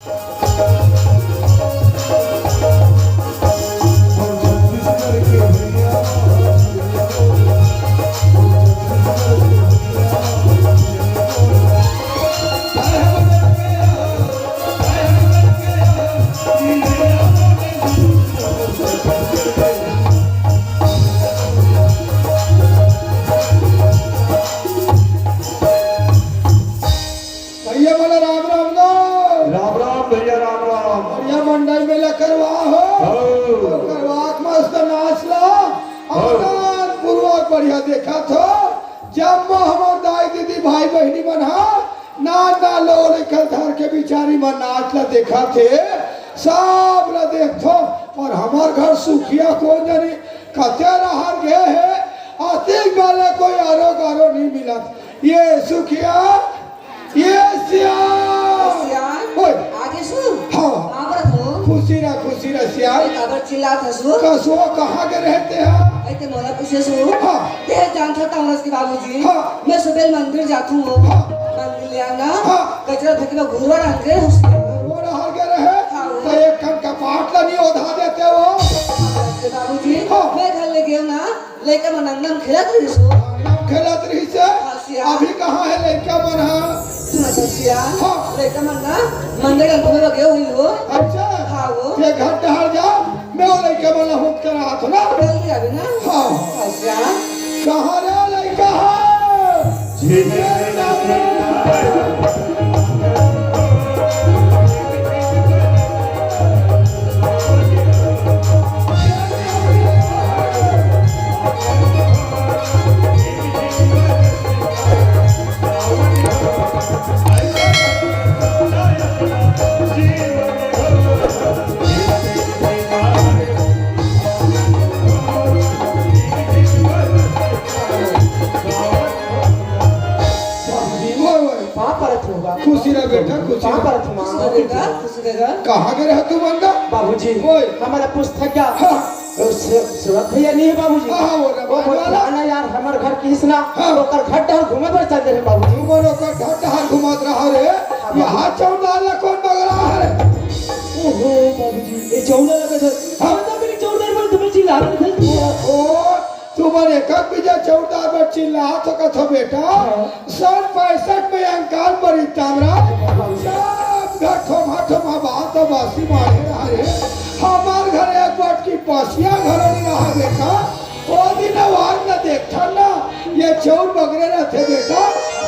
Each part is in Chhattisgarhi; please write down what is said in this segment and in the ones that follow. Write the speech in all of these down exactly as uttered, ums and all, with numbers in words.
भैया बोला राम राम लो। राम राम भैया, राम राम। बढ़िया मंडल मेला करवा हो। हो। तो करवा के मस्त नाच ला। हो। आनंद पूर्वक बढ़िया देखा थो। जब हमार दाई दीदी भाई बहिनी मन हा ना ना लो लेकर धर के बिचारी मन नाच ला देखा थे। सब ला देख थो। और हमार घर सुखिया कौन जानी कते रहर गे हे। अतिक वाले कोई आरो गारो नहीं मिलत। ये सुखिया, ये सियान। सियान, ओए। आगे सु? हाँ। आवर हो। खुशी रह, खुशी रह सियान। ए, काबर चिल्लात हसु? कसुआ कहाँ के रहते हैं? ए, ते मोला पूछे सु? हाँ। ते जानत हस तामरस के बाबूजी? हाँ। मैं सुबह मंदिर जातू हो। हाँ। मंदिर ले आना। हाँ। कचरा फेंके में घुरवा डाल के उसके। घुरवा डाल के रहे? हाँ। तो एक कन कपाट ला नहीं ओढ़ा देते हो? बाबूजी, हाँ। मैं घर ले गयो ना। लइका मन अंगना म खेलत रहिस हो। अंगना म खेलत रहिस हे? हाँ, सियान। अभी कहाँ हे लइका मन ह? सुन तो सियान, हाँ। लइका मन ना मंदिर घूमे बर गे होही हो। अच्छा। हाँ, वो। ते घर डहर जा, मैं वो लइका मन ला होत करा आत हो ना। जल्दी आबे ना। हाँ। हाँ, सियान। कहाँ रे लइका ह? बाबूजी, ओए, ओए। पाँव परत हूँ बाबू। खुशी रह बेटा, खुशी पाँव रह। परत हूँ, माँ। खुशी रह बेटा, खुशी रह। कहाँ गे रहे तू मंगा? बाबूजी, ओए। हमारा पुस्तक क्या? हाँ। ओ, से-, सेवक भैया नहीं है बाबूजी। हाँ, हाँ, वो वो रमन वाला। पुराना यार हमार घर के इसना, हाँ। ओकर घर डहर घूमे बर चल रहे बाबूजी। तुमन ओकर घर डहर घूमत रहा रे। हाँ, बाबू। यहाँ चौरदार ला कौन बगला है रे? ओहो, बाबूजी, ये चौरदार का घर। हाँ। बता मेरे चौरदार पर तुम्हें चिल्ला रहे थे। ओहो, तुमन एक एक बीजा चौरदार बर चिल्लात हो कथो बेटा। हाँ। सन पैंसठ में अंकाल परी तामरा, सब घर ठोमा ठोमा बात बासी मारे रहा रे। हमार घर एक बटकी पसिया घलो नहीं रहा बेटा। ओ दिन आवाज न देखथन ना, ये चौर बगरे रहते बेटा।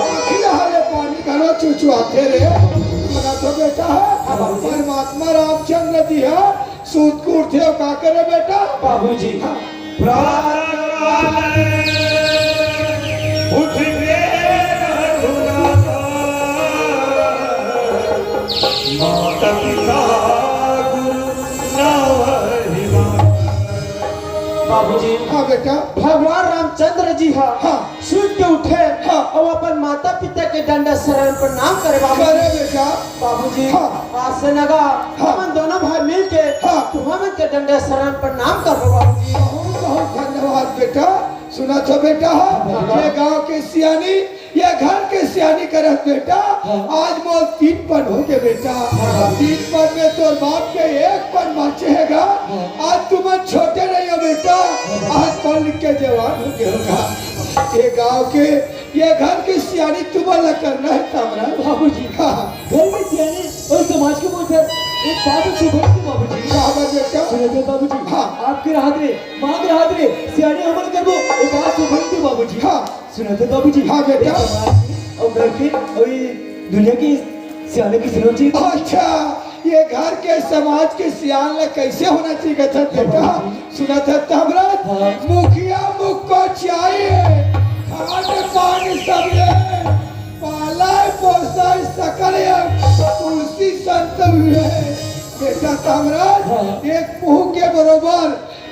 आँखी रहा रे पानी घलो चुचुआथे रे। मना तो बेटा है, परमात्मा रामचंद्र जी है, सूत के उठे हो का करे बेटा? बाबूजी। हाँ। प्रातःकाले उठ के रघुनाथा, माता पिता गुरु नावहि माता। बाबूजी। हाँ बेटा। भगवान रामचंद्र जी हा हाँ। सूत के उठे हाँ। अउ अपन माता पिता के डंडा शरण प्रणाम करे बाबूजी। करे बेटा। बाबूजी, हाँ। आज से नगा हाँ। हमन दोनों भाई मिल के हाँ। तुमन के डंडा शरण प्रणाम करबो बाबूजी। बहुत बहुत धन्यवाद बेटा। सुनत हो बेटा, हाँ। ये गांव के सियानी, ये घर के सियानी करत बेटा। हाँ। आज मोर तीन पन हो गे बेटा। हाँ। तीन पन में तोर बाप के एक पन बाचे हे गा। हाँ। आज तुमन छोटे नहीं हो बेटा, हाँ। आज पढ़ लिख के जवान हो गे हो गा। ये गांव के ये घर के सियानी तुमन ला करना है तामरा। बाबूजी, हाँ। घर के सियानी अउ समाज के बोलथे एक बात सुभरती बाबूजी। का बात बेटा? सुनत हो बाबूजी, हाँ। आपके रहत रे, माँ के रहत रे, सियानी हमन करबो, एक बात सुभरती बाबूजी। हाँ। सुनत हो बाबूजी, हाँ बेटा। एक समाज के अउ घर के अउ ये दुनिया के सियाने के सुनना चाहिए। अच्छा, ये घर के समाज के सियान ला कैसे होना चाहिए कहत बेटा? सुनत है तामरा? हाँ। मुखिया मुख को चाहिए, खान पान सब ये, पालय पोसय सकल ये, तुलसी संत हुए। बेटा तामरा, हाँ। एक मुंह के बरोबर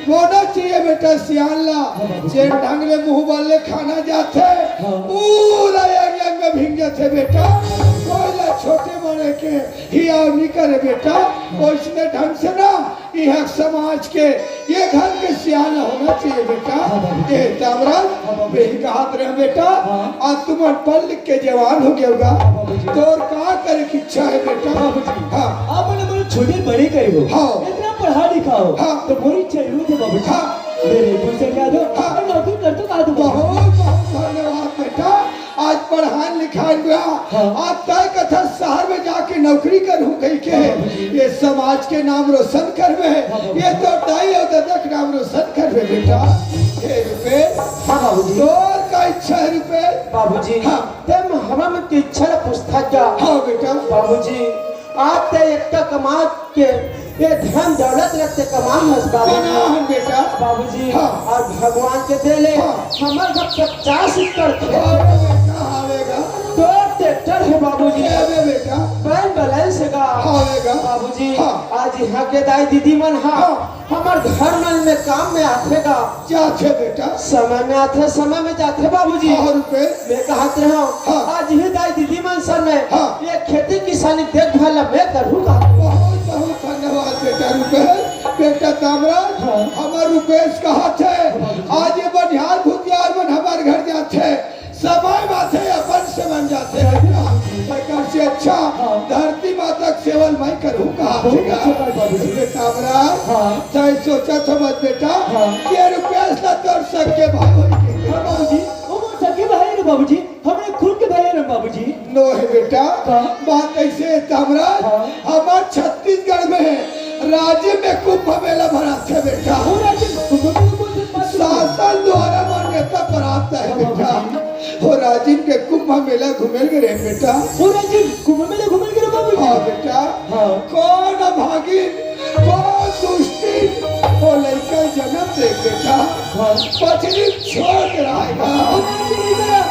बोलना चाहिए बेटा सियान ला। हाँ, बाबूजी। जेन ढंग ले मुंह वाले खाना जाथे, हाँ। पूरा यंग यंग में भींग जाथे बेटा। कोई ला छोटे बड़े के हियाव नहीं करे बेटा। हाँ। ओइसने ढंग से ना, ये समाज के, ये घर के सियान होना चाहिए बेटा। हाँ, बाबूजी। ए तामरा, हाँ, बाबूजी। यही कहत रहे बेटा, हाँ। आज तुमन पढ़ लिख के जवान हो गए होगा। हाँ, बाबूजी। तोर का करे की इच्छा हे बेटा? बाबूजी, हाँ। आप मन मोला छोटे बड़े करे हो, हाँ। इतना पढ़ा लिखा हो, हाँ। तो मोर इच्छा ये हे बाबूजी, हाँ। मेरे पुस्तक याद हो, हाँ। मैं नौकरी कर तो का दो। बहुत बहुत धन्यवाद बेटा। आज पढ़ान लिखान गया, हाँ। आज तय कथा शहर में जाके नौकरी करूँ कही के, हाँ, बाबूजी। ये समाज के नाम रोशन करबे, हाँ, बाबूजी। ये तो दाई और दादा के नाम रोशन करबे बेटा। हे रुपेश, हाँ, बाबूजी। तोर का इच्छा हे रुपेश? बाबूजी, हाँ। ते हमर मन के इच्छा ला पूछता क्या? हाँ बेटा। बाबूजी, आज ते एकटा कमा के ये धन दौलत रखते कमा हस बाबूजी। बना हन बेटा। बाबूजी, हाँ। और भगवान के दे ले, हाँ। हमर घर पचास एकड़ खेत हे। हाँ बेटा, हाँ बेटा। दो ट्रैक्टर हे बाबूजी। हे बेटा। बैंक बैलेंस हे का? हाँ बेटा। बाबूजी, हाँ। आज यहाँ के दाई दीदी मन हा, हाँ। हमर घर मन में काम में आथे का? जाथे बेटा। समय में आथे, समय में जाथे बाबूजी। हाँ रुपेश। मैं कहत रहा हूँ, हाँ। आज ही दाई दीदी मन सर में, हाँ। ये खेती किसानी देखभाल ला मैं करूँगा। बहुत बहुत धन्यवाद बेटा रुपेश। बेटा तामराज, हाँ। हमर रुपेश कहत हे, हाँ, बाबूजी। आज ये बनिहार भुतियार मन हमर घर जाथे, समय माथे अपन समय में जाथे। एकर से अच्छा हाँ। धरती माता के सेवा ल मैं करूँ कहा बहुत बेटा। अच्छा बात बाबूजी। बेटा तामराज, हाँ। तय सोचत हो मत बेटा, हाँ। ये रुपेश ला तोर सगे भाई होई के। हाँ बाबूजी, वो मोर सगे भाई हे बाबूजी, हमरे खून के भाई हे बाबूजी। नो हे बेटा, का? बात ऐसे हे तामराज, हाँ। हमर छत्तीसगढ़ में राजिम में कुंभ मेला भराथे बेटा। वो राजिम कुंभ मेला बोलथे बाबूजी। शासन द्वारा मान्यता प्राप्त हे हाँ, बेटा। बाबूजी। वो राजिम के कुंभ मेला घूमे गे रहे बेटा। वो राजिम कुंभ मेला घूमे गे रहे बाबूजी। हाँ बेटा। हाँ। कोन अभागिन, कोन दुष्टिन, वो लइका जनम दे बेटा। हाँ। पचरी छोड़ के रहेगा। वो राजिम नहीं करा।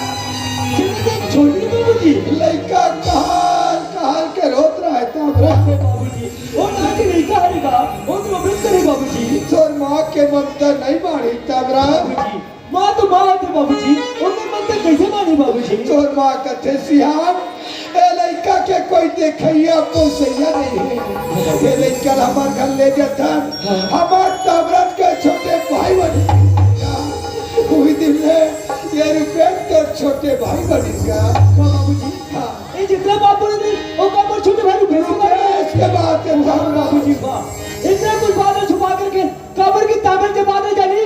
छोड़ दे बाबूजी। लइका कहाल कहाल के रोत रहे तामराज। बाबूजी, वो नाच नहीं कहा रे बा, वो तो मदद करे बाबूजी। तोर माँ के ममता नहीं मानी तामराज। बाबूजी, माँ तो माँ होथे बाबूजी, ओकर ममता कैसे मानी बाबूजी? तोर माँ कथे सियान, ए लइका के कोई देखइया पोसइया नहीं हे। ए लइका ला हमर घर ले जथन, हमर तामराज के छोटे भाई बनी। उही दिन ले ये रुपेश तोर छोटे भाई बनी गा। का बाबूजी? हाँ। ये जितना बात बोले थे, वो का मोर छोटे भाई रुपेश के बारे में? रुपेश के बात हे, वाह, बाबूजी, वाह। इतना कुछ बात छुपा करके काबर के तामराज के बात नहीं जानी?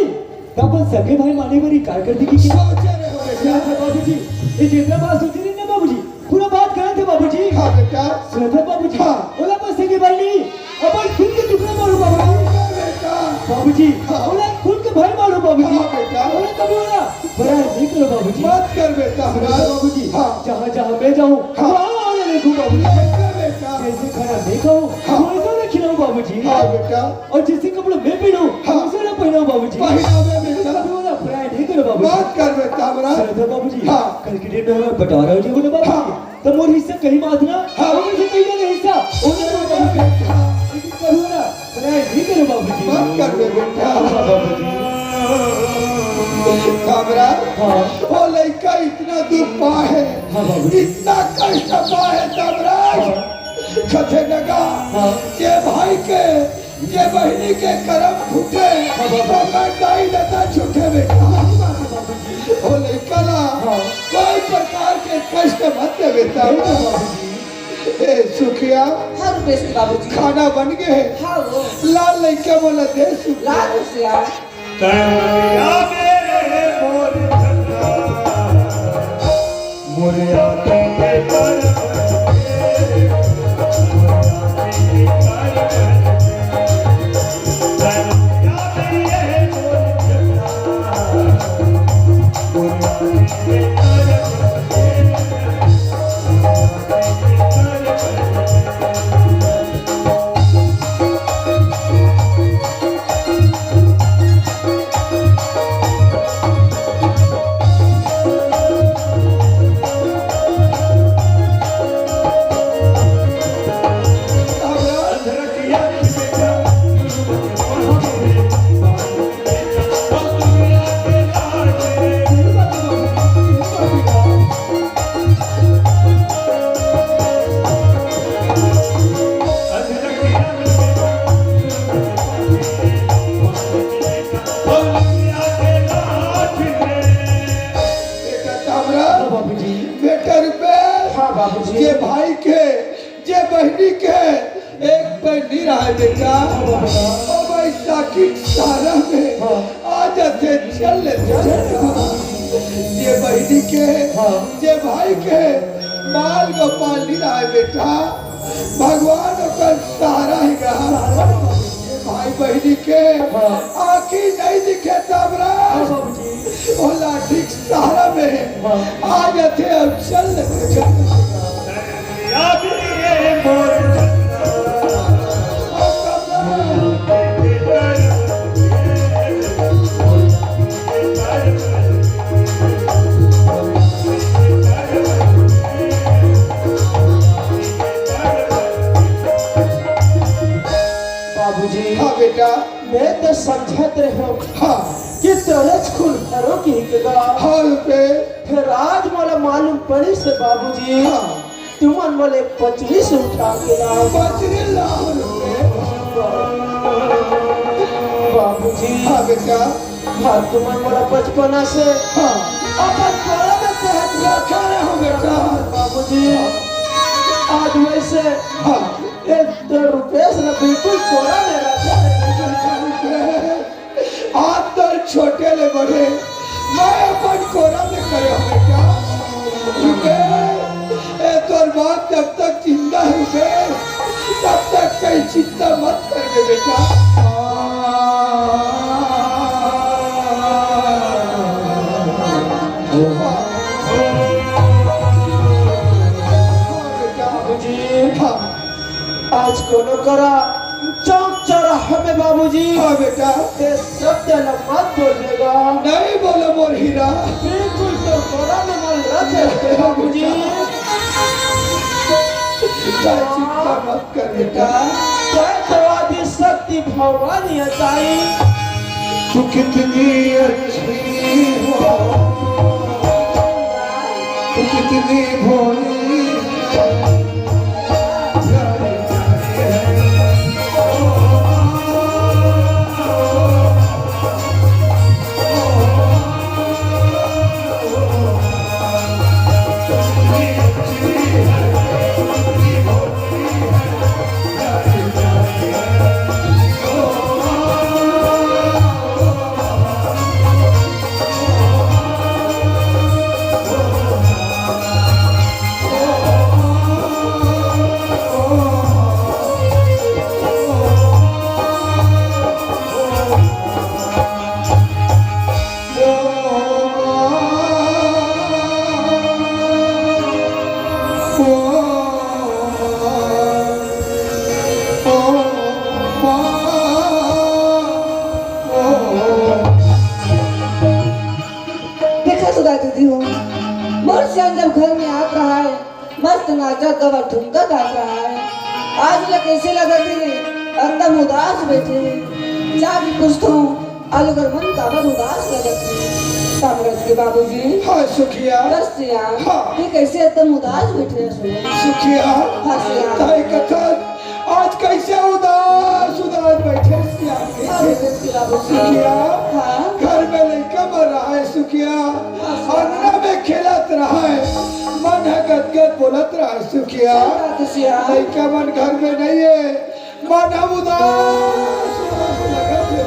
त अपन सगे भाई माने बर इनकार कर दी कि सोचे रहे हो बेटा। बाबूजी, ये जितना बात सोचे रहे ना बाबूजी, पूरा बात करत हे बाबूजी। हाँ बेटा। सुनत हे बाबूजी। हाँ। ओला अपन सगे भाई नहीं, अपन खून के टुकड़ा मानो बाबूजी। हाँ बेटा। बाबूजी, हाँ। ओला खून के भाई मानो बाबूजी। हाँ बेटा। ओला कभी ओला पराया नहीं करो बाबूजी। मत कर बेटा। सुनत हे बाबूजी। हाँ। जहाँ जहाँ मैं जाऊँ, हाँ। वहाँ ओला देखूँ बाबूजी। बेटा, बेटा। जैसे खाना मैं खाऊँ, हाँ। वैसा ओला खिलाऊँ बाबूजी। हाँ बेटा। और जैसे कपड़ा मैं पहनूँ, हाँ। वैसा ओला पहनाऊँ बाबूजी। पहनावे बेटा। कभी ओला पराया नहीं करो बाबूजी। मत कर बेटा हमरा। सुनत हे बाबूजी। हाँ। कल के डेट में हमारा बंटवारा हो जाएगा ना बाबूजी। हाँ। तो मोर हिस्सा कहीं बात ना, हाँ। और मुझे कहीं ना हिस्सा, उन्हें तो बाबूजी। हाँ। लेकिन कभी ओला पराया नहीं करो बाबूजी। मत कर बे बेटा। हाँ बाबूजी। तामराज, हाँ। वो लइका इतना दुख पाए हे, हाँ बाबूजी। इतना कष्ट पाए हे तामराज। हाँ। कथे नगा, हाँ। ये भाई के, ये बहिनी के करम फूटे, हाँ बाबूजी। ओकर दाई ददा छूटे बेटा। वो लइका ला हाँ। कोई प्रकार के कष्ट मत दे बेटा। नहीं बाबूजी। ए सुखिया, हाँ रुपेश के बाबूजी। खाना बन गे हे। हाँ वो। ला लइका मोला दे सुखिया। ला रुपेश यार। तैं मुरिया मेरे मोर झंडा, मुरिया तेरे कर बन के, मुरिया तेरे कर बन के। नहीं रहा है बेटा। ओ बैसाखी सहारा में हाँ। आ जाथे, चल लेथे। चल लेथे। जे बहिनी के, हाँ। जे भाई के, बाल गोपाल नहीं रहा है बेटा। भगवान ओकर सहारा ही रहा। जे भाई बहिनी के हाँ। आँखी नहीं दिखे तब रे। हाँ बाबूजी। ओला ठीक सहारा में आ जाथे अउ चल लेथे, चल लेथे। बाबूजी। हाँ बेटा। मैं तो समझत रहे हूँ हाँ। कि तोरेच खून हरो कहिके गा। हाँ रुपे। फेर आज मोला मालूम पड़िस हे बाबूजी। हाँ। तुमन मोला पचरी से उठा के लाव। पचरी लाव रुपे। बाबूजी। हाँ बेटा। हाँ, तुमन मोला बचपना से हाँ। अपन कोरा में पहन रखे हो बेटा। बाबूजी। आज वइसे हाँ। ए तो रुपेश ला बिल्कुल कोरा में रखे। आज तोर छोटे ले बड़े मैं अपन कोरा में करे हवे का? रुपेश, ए तोर बाप जब तक जिंदा हे रुपेश, तब तक कहीं चिंता मत करबे बेटा। हाँ बेटा। जी। हाँ। आज कोनो करा चौक चौराहा में बाबूजी। हाँ बेटा। ते सत्य ल मत बोलबे गा। नहीं बोलो मोर हीरा। बिल्कुल तोर कोरा में मोला रखे बाबूजी। चिंता मत कर बेटा। जय तो आदि शक्ति भवानी अताई। तू कितनी अच्छी हो, तू कितनी भोली। देखा तो दाई दीदी हो, मोर सियान जब घर में आत रहा है, मस्त नाचा गवा ठुमका गात रहा है। आज ले कैसे लगत हे, एकदम उदास बैठे हे। जाके पूछत हूँ, आज ओकर मन काबर उदास लगत हे। कामराज के बाबूजी। हाँ, सुखिया। बस सियान, हाँ। ये कैसे एकदम उदास बैठे हे, सुनो। सुखिया। हाँ, सियान। ताई कथन आज कैसे उदास, उदास बैठे सियान? हाँ, बिल्कुल सियान। सुखिया, हाँ। घर में लइका मन रहा है सुखिया, हाँ, सियान। अंगना में खेलत रहा है, मन ह गदगद बोलत रहा है सुखिया। सही बात है सियान। लइका मन घर में नहीं है, मन ह उदास, उदास लगत है।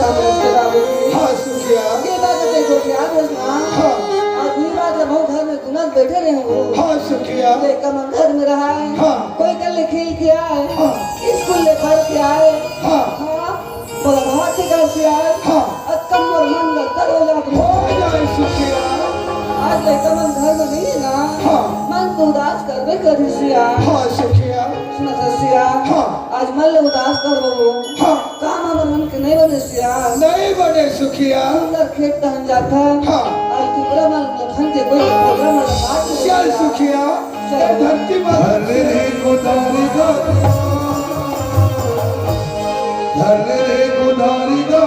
कामराज के बाबूजी। हाँ, सुखिया। ये बात तो तैं गोठियात हस ना। हाँ। आज ये बात जब हम घर में गुनत बैठे रहे हो। हाँ, सुखिया। तो एक मन घर में रहा है। हाँ। कोई कल खेल के आए। हाँ। स्कूल ले पढ़ के आए। हाँ। हाँ। बड़ा भाग के घर से आए। हाँ। अब कम और मन में कर हो जाते हो। हो जाए सुखिया। आज लड़का मन घर में नहीं है ना। हाँ। मन तो उदास करबे करी सिया। हाँ, सुखिया। सुना था सिया। हाँ। आज मन ले उदास कर हो। हाँ। काम हमर मन के नहीं बने सिया। नहीं बने सुखिया। सुंदर खेत तहन जाथन। हाँ। और कुकरा मन लखन के कोई कुकरा मन काट ले चल सिया। सुखिया। चल। धरती माता धरती रे गोदारी दा। धरती रे गोदारी दा।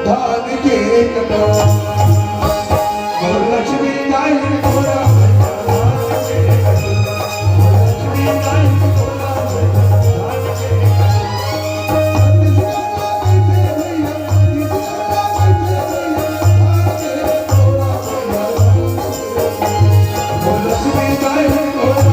धान के कटोरा। लक्ष्मी आई तोरा भैया धान के कटोरा। लक्ष्मी आई तोरा भैया धान के कटोरा।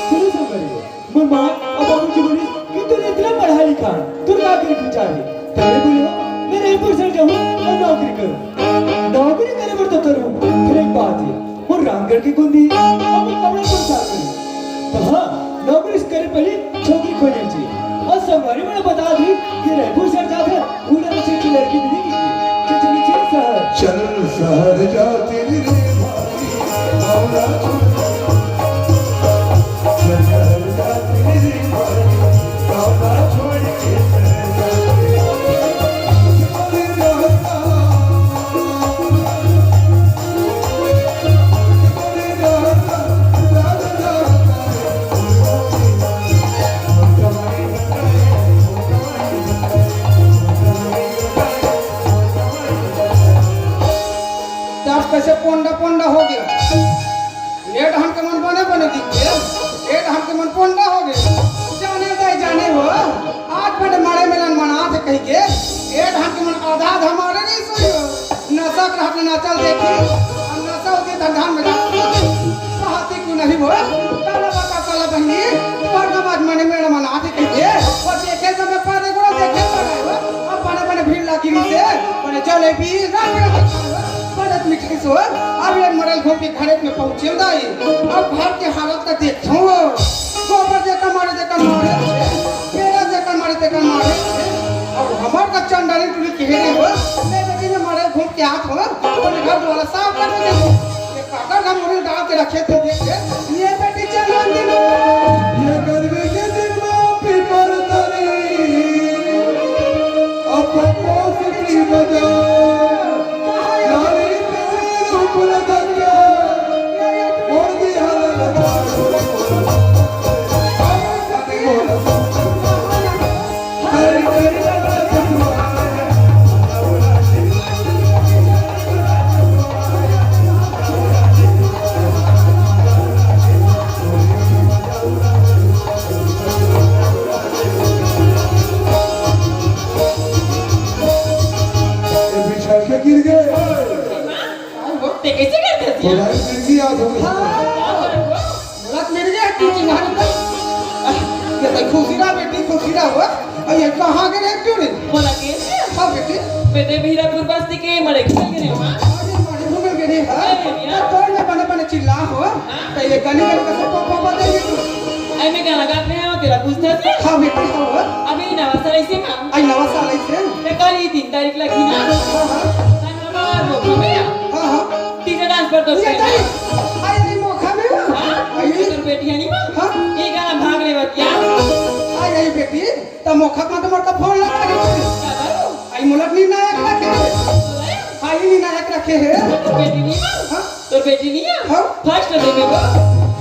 सुनो संगवारी हो, मोर माँ अउ बाबूजी बोलिस कि तोर इतना पढ़ाई लिखाई, तोर का करे के विचार हे? त मैं बोले हो, मैं रईपुर शहर जाहूँ अउ नौकरी करूँ। नौकरी करे बर तो करूँ, फेर एक बात हे, मोर रामगढ़ के गुंदी अउ मोर कपड़ा कोन साफ करही? त हाँ, नौकरी से करे पहली छोकरी खोजे जी। अउ संगवारी मन बता दी कि रईपुर शहर जात हे, उड़न से की लड़की मिली कि, कि चली चल शहर। चल शहर जाते रे भाई, बावला छोड़। चल शहर जाते रे भाई, बावला छोड़ के शहर जाते। तब कैसे पोंडा पोंडा हो गया? ये डहन के मन बने बने दिखथे, ये डहन के मन पोंडा हो गया। जाने दाई जाने हो, आज बड़े मारे मिलन मनाथे कहिके, ये डहन के मन आधा आधा मारे नहीं सोई हो। नशा के रहत ले नशा ल देखी, हम नशा होके धंधान में जात होती। कहती क्यों नहीं वो? काला बाबा, काला बहिनी, तोर नमाज मने मेरा मन आती कहिके, वो देखे तो मैं पारे गुड़ा देखे पड़ा है वो। अब बने बने भीड़ लागी रही से, बने जलेबी, रात में खाए वो, बने मिठाई सो, अब ये मरल घूम के घरे में पहुँचे दाई। अब घर के हालत का देखो, गोबर जेकर मारे, जेकर मारे, बेरा जेकर मारे, तेकर मारे। अब हमार का चंडाली टुरी कहे रे हो, मैं बेटी में मारे घूम के हाथ हो, अपन घर द्वारा साफ कर दे। ये काका ना मुड़ी डाल के रखे थे, देख के। ये बेटी चंडाली दिन। ये गर्मी के दिन में पीपर तरी, अब पोस की बजा, नारी पे रूप लगा के, और भी हाल लगा। ये बिछड़ के गिर गए। ते कैसे करते हस? बोला, गिर गया तो। हाँ। बोलत मिल गया, तू चिन्हारी कर। ये तो खुशी रहा बेटी, खुशी रहा हो। अरे, ये कहाँ के रे, क्यों रे? बोला के? हाँ बेटी। बेटे, भीरापुर बस्ती के मरे घूमे गे रे माँ। अरे, मरे घूमे गे रे, हाँ? अरे भैया। तो कौन में बने बने चिल्ला हो? हाँ? तो ये गली गली का सबको पापा दे तू। अरे, मैं गाना गात रहे हो, तेरा पूछता से? हाँ बेटी, हाँ हो। अभी नवा साल ऐसे माँ। आई नवा साल ऐसे? ते कल ही तीन तारीख लगी ना? हाँ, हाँ। हाँ, हाँ, वो घूमे आ। हाँ, हाँ। तीजा dance पर तो ये कहीं। ताई, आई, आई मोखा में ना। हाँ? आई। तोर बेटी है नी माँ? हाँ। ये गाना भाग रे बतिया। आई, आई बेटी, त मोखा में तो मोर का फोन लगा दे। का बाबू? आई मुलक नी ना एक रखे। बोले? आई नी ना एक रखे है। तोर बेटी नी माँ? हाँ? तोर बेटी नी है? हाँ। First दे दे वो।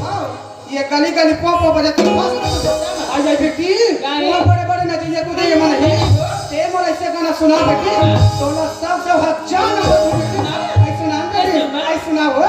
हाँ। ये गली गली पो पो बजे तू मस्त। आ जाए बेटी, काहे? वो बड़े बड़े नचनिया को दे ये मन है। ते मोला ऐसे गाना सुना बेटी, तोला सब सब हजार नंबर दे बेटी। आई सुना बेटी, आई सुना वो।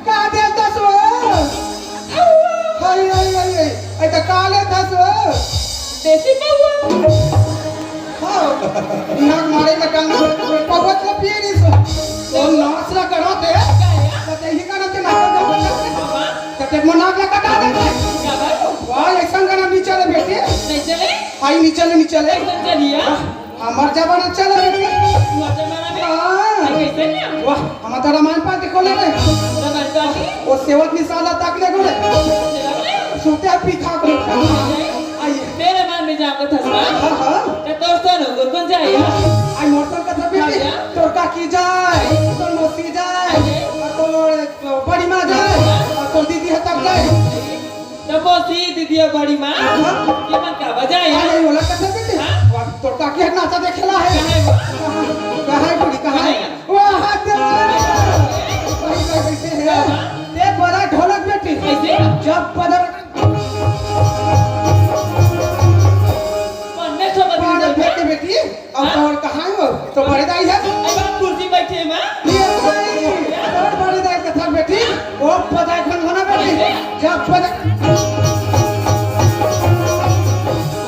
का देवता सो? हाय, हाय, हाय, हाय। ए, त का लेथस ओ? देसी पौवा। हाँ। नाक मारे में टंग, पौवा तो पिए रही सो। तो नाच ला करो ते। तो ते ही करो ते नाक ला कटा दे। वाह, ऐसा गाना नहीं चले बेटी। नहीं चले? आई, नीचे ले, नीचे ले। एकदम चलिया। हमर जमाना चल रही है। तुम्हार जमाना में? हाँ। आई, कैसे ना? वाह, हम तो रामायण पाठ खोले रहे। रामायण पाठ? वो सेवक निशाला तक ले गोले। सेवक ले? सोते आप पी खा को। आई। मेरे मन में जाओ तो थसवा। हाँ, हाँ। तो दोस्तों लोगों को जाइए। आई, मोर तो कथा बेटी। हाँ, या? तोर काकी जाय, तोर मौसी जाय, अरे। अउ तोर बड़ी माँ जाय, अउ तोर दीदी ह तब जाय। त मौसी, दीदी अउ बड़ी माँ, हाँ। ये मन का बजाय, हाँ? अरे, ओला कथा बेटी। हाँ? वाह, तोर काकी ह नाचा देखेला हे। कहाँ हे वो? कहाँ हे बूढ़ी, कहाँ हे? कहाँ हे? वाह, दे। भाई, भाई, कैसे हे? हाँ। ते बड़ा ढोलक बेटी। कैसे? जब बजा पन्ने सौ का पान दिन फेंक के बेटी, अब हाँ? और कहाँ है वो? तो बड़े दाई है। अरे बाप, कुर्सी बैठे हैं, माँ। ये दाई, तो बड़े दाई का था बेटी, वो पता है कौन होना बेटी? जब पता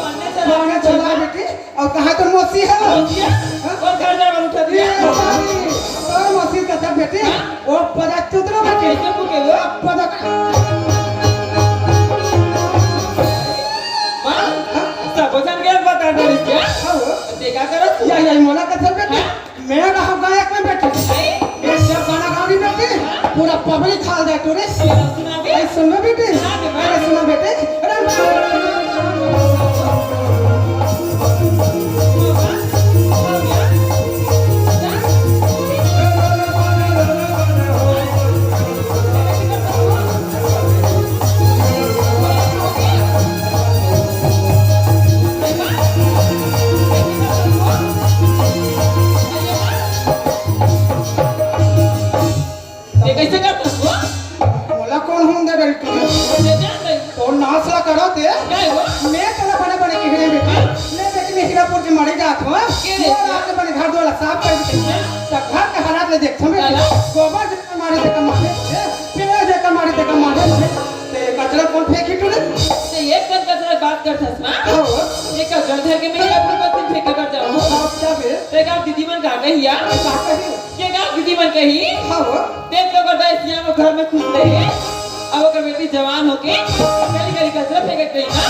पन्ने सौ का पान दिन चला बेटी, और कहाँ तो मौसी है? मौसी है? हाँ? और घर जाकर उठा ये दिया। दाई, और मौसी का था बेटी, हाँ? वो पता चुतरो बेटी। कैसे को के वो? पता माँ, हाँ? सब जन के बता दे क्या? हाँ, वो। देखा करो तू। या, या, मोला कथा बेटी। हाँ? मैं रहा गायक में बेटी। नहीं। मैं जब गाना गाऊंगी बेटी, हाँ? पूरा पब्लिक हाल जाए टूरी। ये सुना दे। ऐ सुन बेटी। सुना दे, माँ। अरे सुना बेटी। अरे ये कैसे करता तू? मोला कौन होन दे बेटी? ये जान गई। तो नाच ला करो ते। क्या है वो? मैं तेला बने बने कह रहे बेटी। मैं बेटी में हीरापुर के मारे जात हूँ। के रे? वो रात में बने घर द्वार साफ कर देते हैं। तो घर के हालात ले देखते हैं बेटी। दादा। गोबर जेकर मारे तेकर मारे, पेड़ जेकर मारे तेकर मारे, ते कचरा कौन फेंकी टूरी? ते एक कन कचरा बात करथस ना? हाँ। ये कचरा धर के मैं हीरापुर बस्ती फेंके बर जाऊँ। अब क्या बे? ते का दीदी मन का कहिया? का कही? के का दीदी मन कही? हाँ। ते तो बड़ा सियान वो घर में खुश रहे। अब ओकर बेटी जवान होके गली गली कचरा फेंकत रही ना।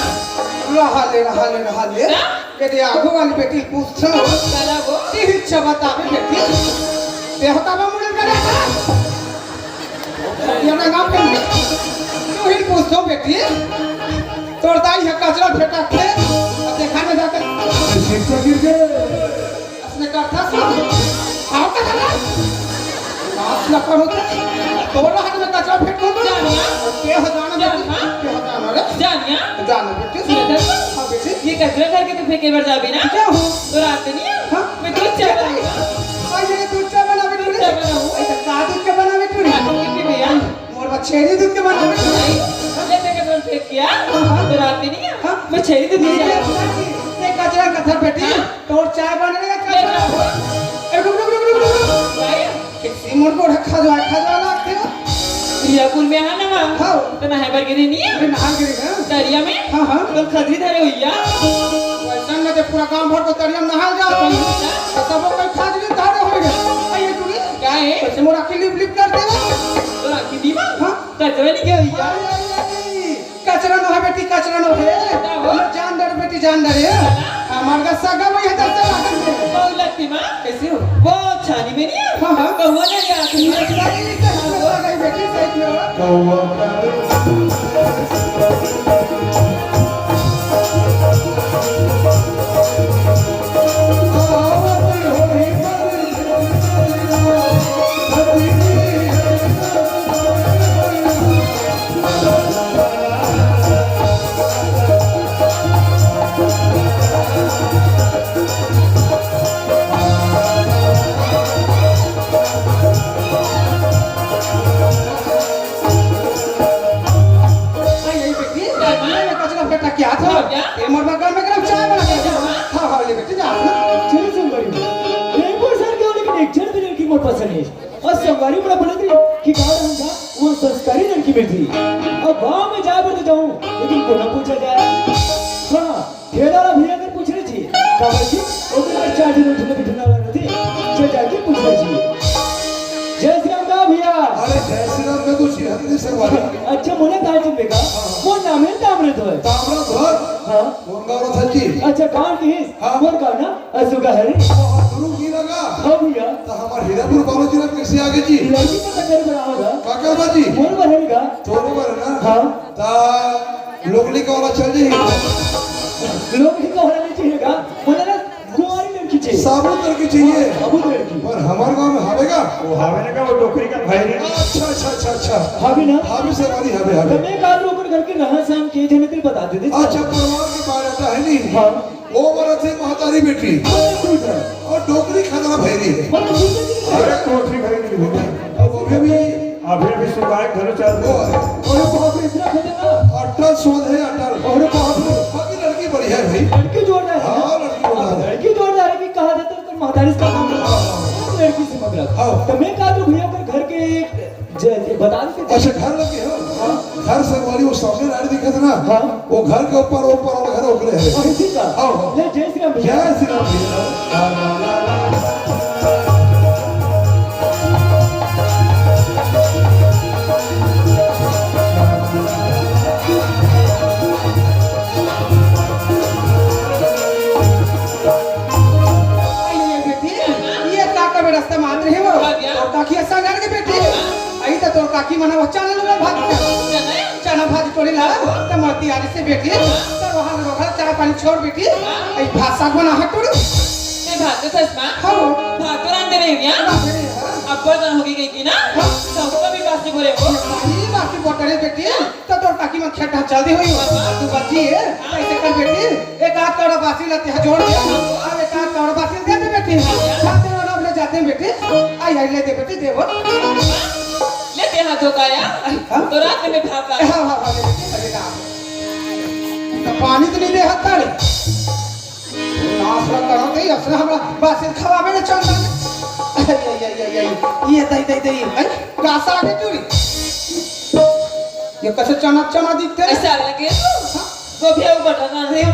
रहा ले, रहा ले, रहा ले। का? ये दे आगू वाली बेटी पूछो। साला वो। ती ही चबता बे बेटी। देहता बा मुड़न करे था। ये ना गाँव के नहीं। तू ही पूछ दो बेटी। तोर दाई है कचरा फेंका थे। अब देखा ना जाकर। शिक्षा गिर गए। असने करता सा। आओ तो करना। नाच लपा होता। तोर हाथ में कचरा फेंक दो। जानिया। के हो जाना बेटी? जाना। के हो जाना रे? जानिया। जाना बेटी। ये देखो। हाँ बेटी। ये कचरा घर के तो फेंके बर जाबी ना? क्या हो? तो रात नहीं है? हाँ? मैं दूध चाय बनाऊँ। हाँ, ये दूध चाय बना बेटी। दूध चाय बनाऊँ। ऐसा का दूध के बना बेटी? हाँ, तो कितनी भैया? मोर बा छेरी दूध के बना बेटी। नहीं, ये देखो कौन फेंक किया? हाँ, हाँ। तो रात नहीं है? हाँ। मैं छेरी दूध नहीं ये चाय बनाऊँ। अपना की, ये कचरा कथा बेटी। हाँ। तोर चाय बन रही है, ले कचरा। जाओ। ए, रुक, रुक, रुक, रुक, रुक, रुक। भाई। किसी मोर को रखा जो है, खा जो अलग थे। ये कुल में है ना, माँ? हाँ। तो नहाए बर गिरी नहीं है? अरे, नहा गिरी है। दरिया में? हाँ, हाँ। तो खजरी धरे हुई है। वैसा में तो पूरा गांव भर को दरिया में नहा जाओ। हाँ। तो सब कोई खजरी धरे हुई है। आ, ये तू नहीं? क्या है? वैसे मोर आँखी लिप लिप कर देगा। तो आँखी दी माँ? हाँ। कचरा नहीं गया हुई है। आई, आई, आई। कचरा नो है बेटी, कचरा नो है। का हो? जान डर बेटी, जान डर है। हमार का सगा वही है, दस लाख में। बहुत लगती माँ। कैसे हो? वो छानी में नहीं है? हाँ, हाँ। कौआ नहीं है, आँख में। नहीं, नहीं, नहीं, सगा ही बेटी, सही में हो। कौआ का नहीं, नहीं, बेटी, मैं कचरा फेंक के आता हूँ। हो गया? ये मोर बगल में गरम चाय बना के दे। हाँ, हाँ, ले बेटी, जा ना। चलो संगवारी, ये बहुत सारे गाँव लेकिन एक जन भी लड़की मोर पसंद है। अउ संगवारी मोला बोले थे कि गाँव रहन का वो संस्कारी लड़की मिलती। अब गाँव में जाए बर तो जाऊँ, लेकिन कोना पूछा जाए? हाँ, ठेला वाला भैया कर पूछ रहे जी। काबर जी, ओकर चार जन उठने बैठने वाला रहते। चल जाके पूछ रहे जी। जय श्री राम दा भैया। अरे जय श्री राम, मैं तो श्री हरि से वाली। अच्छा, मोला तार चिन्ह का? हाँ, हाँ। मोर नाम है ताम्रध्वज। ताम्रध्वज? हाँ। कौन गाँव रहा था जी? अच्छा, गाँव की? हाँ। कौन गाँव ना? असुगा है रे। वो हाथ गुरु की लगा। हाँ भैया। तो हमारे हीरापुर बाबा जी ना कैसे आगे जी? लड़की को टक्कर बना होगा। काका बा जी? बोल बा है का? तोरे बारे ना। हाँ। ता लोगली का वाला चल जी। लोगली का वाला नहीं चाहिएगा। बोले ना, कुंवारी लड़की चाहिए। साबुत लड़की चाहिए। साबुत लड़की। पर हमारे गाँव में हवेगा? वो हवे ना का, वो डोकरी का भाई रे। अच्छा, अच्छा, अच्छा, अच्छा। हवे ना? हवे से वाली हवे, हवे। तो मैं कहा लोगों घर के रहन सहन के जने तेरे बता दे दे। अच्छा, परिवार के बारे में है नहीं। हाँ। वो बरत है महतारी बेटी। अरे, खुश है। और डोकरी खतरा भैरी है। मतलब, खुश है कि नहीं? अरे, कोठी भैरी नहीं है। अब अभी भी अभी अभी सुधार घर चल वो रहा है। अरे बाप रे, इतना खतरनाक। अटल सोच है, अटल। अरे बाप रे। बाकी लड़की बढ़िया है भाई। लड़की जोरदार है। हाँ, लड़की जोरदार है। लड़की जोरदार है कि कहा जाता है तो महतारी इसका काम है। हाँ, हाँ। लड़की से मतलब। हाँ। तो मैं कहा तो भैया, अगर घर के ज-, ज-, बता देते। अच्छा, घर लगे हो? हाँ। घर संगवारी वो सामने राड़ी दिखत ना? हाँ। वो घर के ऊपर, ऊपर वाला घर ओकरे है। और इसी का? हाँ, हाँ। ले, जय श्री राम भैया। जय श्री राम भैया। अरे बेटी, ये का का व्यवस्था मान रहे हो? हाँ भैया। और काकी ऐसा कर के बेटी, आई तो तोर काकी मना वो चना लुला भात। चना? चना भात टोली ला, त मती आने से बेटी, त वहाँ रोखा चाय पानी छोड़ बेटी, आई भात साग बना हट टोली। मैं भात तो सच में? हाँ। भात तो रांधे रही हूँ यहाँ। रांधे रही हूँ। अब बर्तन होगी गई की ना? हाँ। सबका भी बासी बोले हो। ये भाई बासी बोतले बेटी, त तोर काकी मन खेत ढांचा दे होई हो। तू बची है, ऐसे कर बेटी, एक आध कौड़ा बासी ला तेहा जोड़ दे, अब एक आध कौड़ा बासी दे दे बेटी। खाते रहो ना, अपने जाते हैं बेटी। आई, आई, ले दे बेटी, दे वो। ले दे हाथ धो काया। हाँ? तो रात में भाप आ। हाँ, हाँ, हाँ, ले बेटी, अरे राम। तो पानी तो नहीं दे हाथ तारे। नाश ना करो, दे, असना हमरा बासी खवावे ने चंदन। आई, आई, आई, आई, आई। ये दई, दई, दई। आई, कासा आगे टूरी। ये कैसे चना, चना दिखते हैं? ऐसा लगे तो। हाँ। गोभी अउ बटर ना रहे हो।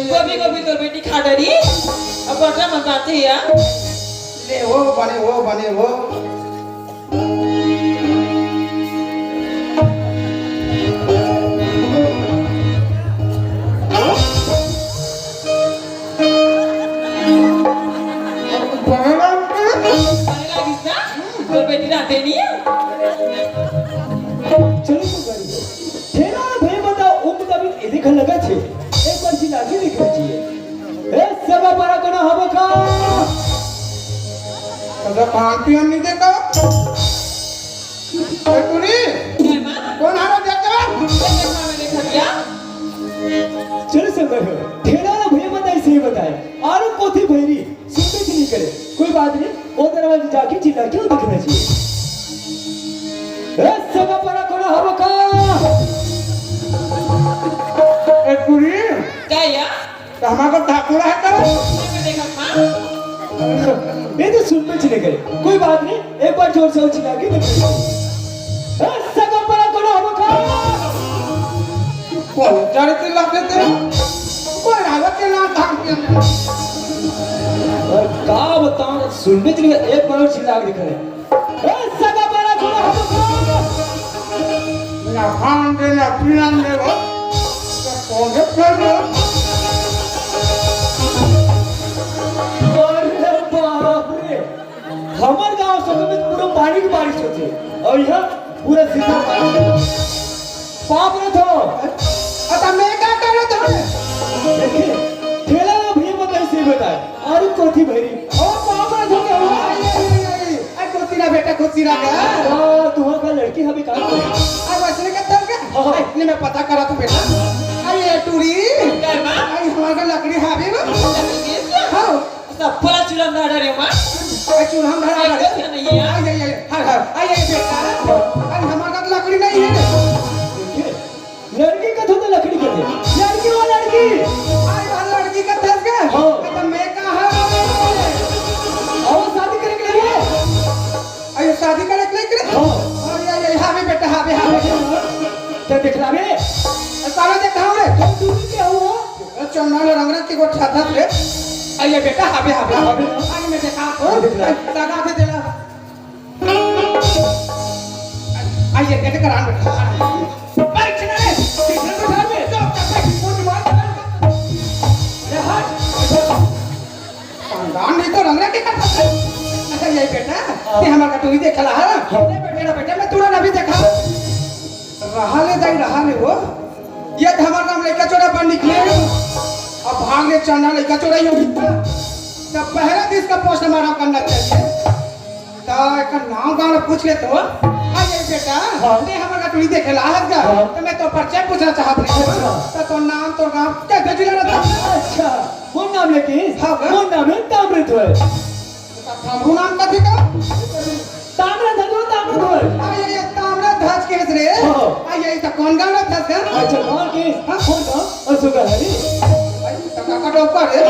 गोभी, गोभी तो बेटी खा डरी। अब बटर मत आते यार। ले वो बने, वो बने, वो। बने लागिस ना? तो बेटी रहते नहीं है। चलो तो गाड़ी। ठेला भई बता, ओ मुताबिक एदे घर लगा छे। एक बार चिल्ला के देखना चाहिए। ए, सगा पारा कोना हबो का? सगा पान पियन नहीं देखा? ए, टूरी, कौन हारा देखा? चलो संग हो। ठेला भई बताई, सही बताए। आरो कोथी भैरी। सुनबे च नहीं करे। कोई बात नहीं, वो दरवाजे जाके चिल्ला के वो देखना चाहिए। ए, सगा परा कोना हबो का? ए, कुरी। का या? तो हमारा ठाकुर है तो? मैं देखा था। ये तो सुनबे च नहीं करे। कोई बात नहीं, एक बार जोर से वो चिल्ला के देखना चाहिए। ए, सगा परा कोना हबो का? कोन चरित्र लागे तेरा? कोई रावत के नाम धाम के अंदर। और का बताऊं, सुनबे च नहीं, एक बार चिल्ला के दिखा दे। ए, सगा बड़ा छोरा हम लोग। ना खान दे, ना पीना दे, वो। तो कौन है फिर वो? अरे बाप रे, हमर गांव से तो पूरा पानी की बारिश होती है और यहाँ पूरा सीधा पानी। पाप रे थो। अतः मैं का करत हूँ? देखिए, ठेला ना भैया बताई, सही बताए। आरु कोथी भैरी। ओ पाप रे थो क्या हुआ? आई, आई, आई, आई। अरे कोथी ना बेटा, कोथी ना का? आ, तुम्हारा लड़की हमें कहा? अरे वैसे नहीं करता क्या? हाँ, हाँ। अरे, नहीं, मैं पता करा तू बेटा। अरे ये टूरी। क्या माँ? अरे हमारा लकड़ी हावी ना। लकड़ी है क्या? हाँ। सब फला चूल्हा में धरा रे माँ। अरे चूल्हा में धरा अरे रे। कैसे नहीं है? आई, आई, आई, हर, हर, आई, आई, बेटा। अरे हमारे पास लकड़ी नहीं है। लड़की का तो लकड़ी के दे। लड़की वो लड़की। आई, हर लड़की का दस का। हाँ। तो मैं कहाँ? और शादी करे के लिए? अरे शादी करे के लिए? हाँ। अरे, अरे, हाँ बे बेटा, हाँ बे, हाँ बे। तो दिखला बे। अरे साला देख कहाँ रे? तो तू क्या हुआ? चंदन रंग रंग के गोठा था रे। अरे बेटा, हाबे, हाबे, हाबे। अरे मैं देखा, हाँ, दिख रहा है। लगा दे देला। अरे ये कैसे करान बैठा? बैठ ना रे, बैठ ना रे, बैठ ना रे। अच्छा, ये बेटा, हाँ। ते हमर का टूरी देखे ला, हाँ? हाँ। ये बेटा, ना बेटा, मैं तुरंत अभी देखा। रहा ले दाई, रहा ले वो। ये तो हमर नाम लइका चोरा बन निकले। अब भाग ले चंदा, लइका चोरा ही होगी। तब पहले दिन इसका पोस्टमार्टम करना चाहिए। तो एक नाम गाँव पूछ ले तो। हाँ, ये बेटा, हाँ। ते हमर का टूरी देखे ला, हंस गा। हाँ। तो मैं तो परिचय पूछना चाहत रही हूँ। अच्छा। तो, तो नाम, तो गाँव, क्या जिला रहता? अच्छा, मोर नाम लेके? हाँ, हाँ। मोर नाम है ताम्रध्वज। तो हमरो नाम कथी का? ताम्रध्वज हो, ताम्रध्वज। आ, ये, ये ताम्रध्वज केस रे। हाँ। आ, ये तो कौन गाँव रहता का? अच्छा, कौन केस? हाँ। कौन गाँव? अशोका हरी। आई, तो का का डोकर रे? ये